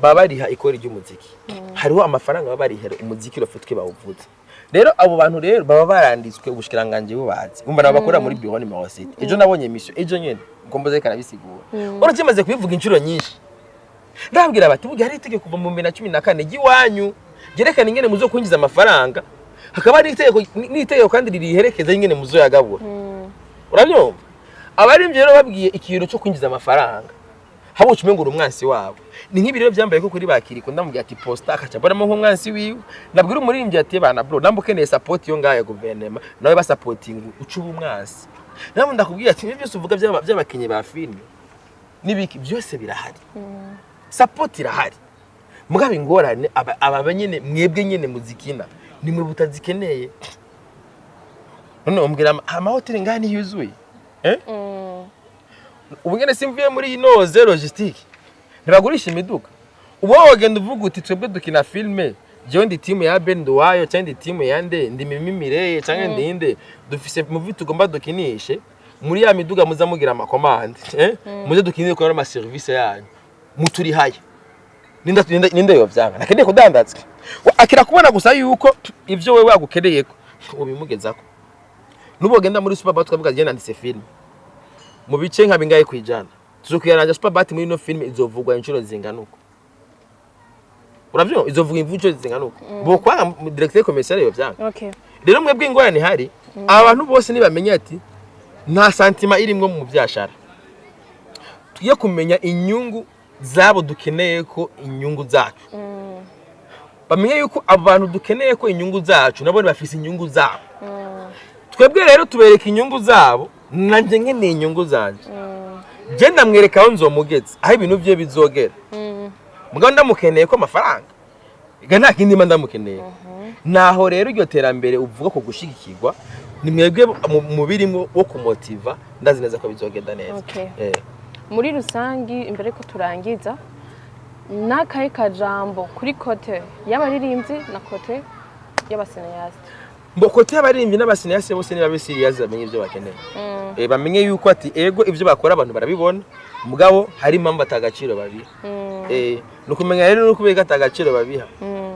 baba bariha ikori ry'umuziki. Hariho amafaranga baba barihera umuziki rofutwe bawuvuze. Rero abo bantu rero baba baranditswe, ubushikiranganje bubazi. Umva, nabo bakora muri bureau numéro 7. Ejo nabonye émission, ejo nyene Mukombozi ariko arabisigura. Uretse maze kubivuga inshuro nyinshi, ndababwira bati burya hari itegeko kuva mu 2014 ry'iwanyu ryerekana ingene muzo kwinjiza amafaranga, hakaba hari itegeko n'itegeko kandi ririherekeza ingene muzoyagabura. Urabyumva? Abaririmbyi rero babwiye ikintu cyo kwinjiza amafaranga, habuca umengo uri umwansi wabo. Ni nk'ibi rero byambaye ko kuri bakiriko, ndamubwira ati posta, akaca abonamo nk'umwansi wiwe. Nabwira umuririmbyi ati: "Bana bro, namba ukeneye support yo ngaha ya guverinoma," nawe basapotinga, uca uba umwansi. Nawe ndakubwira ati ibyo byose uvuga by'abakinyi ba filime n'ibiki byose birahari, support irahari, mugabo ingorane aba nyene mwebwe nyene muzikina nimwe butazikeneye. None umbwira amahoteli ngaha ntiyuzuye, eh? Ubu nyene simvuye muri inoze logistique, ntibagurisha imiduga. Ubu wowe wagenda uvuga uti: "Twebwe dukina filme, jewe ndi timu ya Ben Nduwayo, cyangwa ndi timu ya nde, ndi Mimi Mireye, cyangwa ndinde, dufise movie tugomba dukinishe muri ya miduga, muza mugira ama commande, eh, muze dukinire kuri ama service yanyu muturihaye." Ninde yovyanga nakeneye kudandaza? Akira kubona gusa yuko ivyo wewe wagukeneyeko ubimugezako. Nubu wagenda muri Superbat ukavuga: "Je nanditse film mu bice nka bingahe kwijana, tuzokuyaranja Superbat muri ino film, izovugwa inshuro zingana uko." Uravyumva? Izovugwa inshuro zingana uko, bokwanga directeur commercial yovyanga. Rero mwebwe ingorane ihari, abantu bose nibamenye ati nta sentiment irimwo mu byashara, tugiye kumenya inyungu zabo dukeneye ko inyungu zacu, bamenye yuko abo bantu dukeneye ko inyungu zacu nabo bafise inyungu zabo. Twebwe rero tubereka inyungu zabo, nanjye nkeneye inyungu zanje. Je ndamwereka aho nzomugeze, aho ibintu bye bizogera, mugabo ndamukeneye ko amafaranga. Ega nta kindi mba ndamukeneye. Naho rero iryo terambere uvuga ko gushigikirwa ni mwebwe mu birimwo wo kumotiva, ndazi neza ko bizogenda neza. Muri rusangi, imbere ko turangiza. N'akahe kajambo kuri côté y'abaririmbyi na côté y'aba cinéastes? Mbo côté y'abaririmbyi n'aba cinéastes, bose niba serious, bamenye ibyo bakeneye. Bamenye yuko ati ego, ibyo bakora abantu barabibona, mugabo hari impamvu atagaciro babiha. Ni ukumenya rero no kubera ko atagaciro babiha,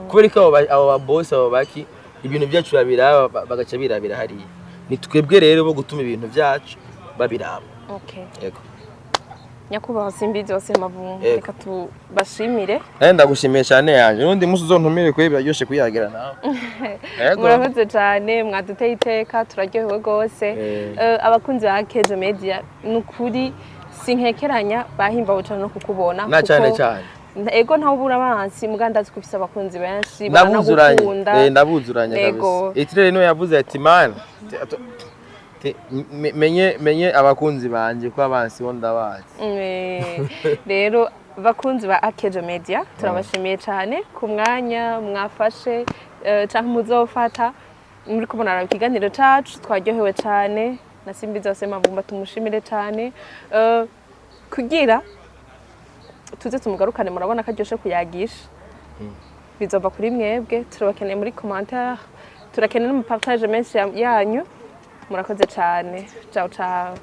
kubera ko abo ba boss, abo baki ibintu byacu babiraba, bagaca birabira hariya. Ni twebwe rero bo gutuma ibintu byacu babiraba. Yego. Nyakubahwa Simbizi wa Semavumba, Yego. reka tubashimire. Nawe ndagushimiye cyane yanje, n'undi munsi uzontumire kuri biraryoshe kuyagira nawe. Yego. Murakoze cyane, mwaduteye iteka, turaryohewe rwose. Abakunzi ba Kejo Media, ni ukuri sinkekeranya bahimbawe cyane no kukubona. Na cyane cyane. Ego, ntawe ubura abansi, muga ndazi ko ufise abakunzi benshi Ndabuzuranye. baranagukunda. Ndabuzuranye kabisa. Itirere niwe yavuze ati: "Man, menye abakunzi banje ko abansi bo ndabazi." Rero bakunzi ba Akejo Media, turabashimiye cyane ku mwanya mwafashe, canke muzofata muri kubona ikiganiro cacu. Twaryohewe cyane na Simbizi wa Semavumba, tumushimire cyane. Kugira tuze tumugarukane, murabona ko aryoshe kuyagisha, bizova kuri mwebwe. Turabakeneye muri commentaire, turakeneye n'ama partage menshi yanyu. Murakoze cyane, ciao ciao.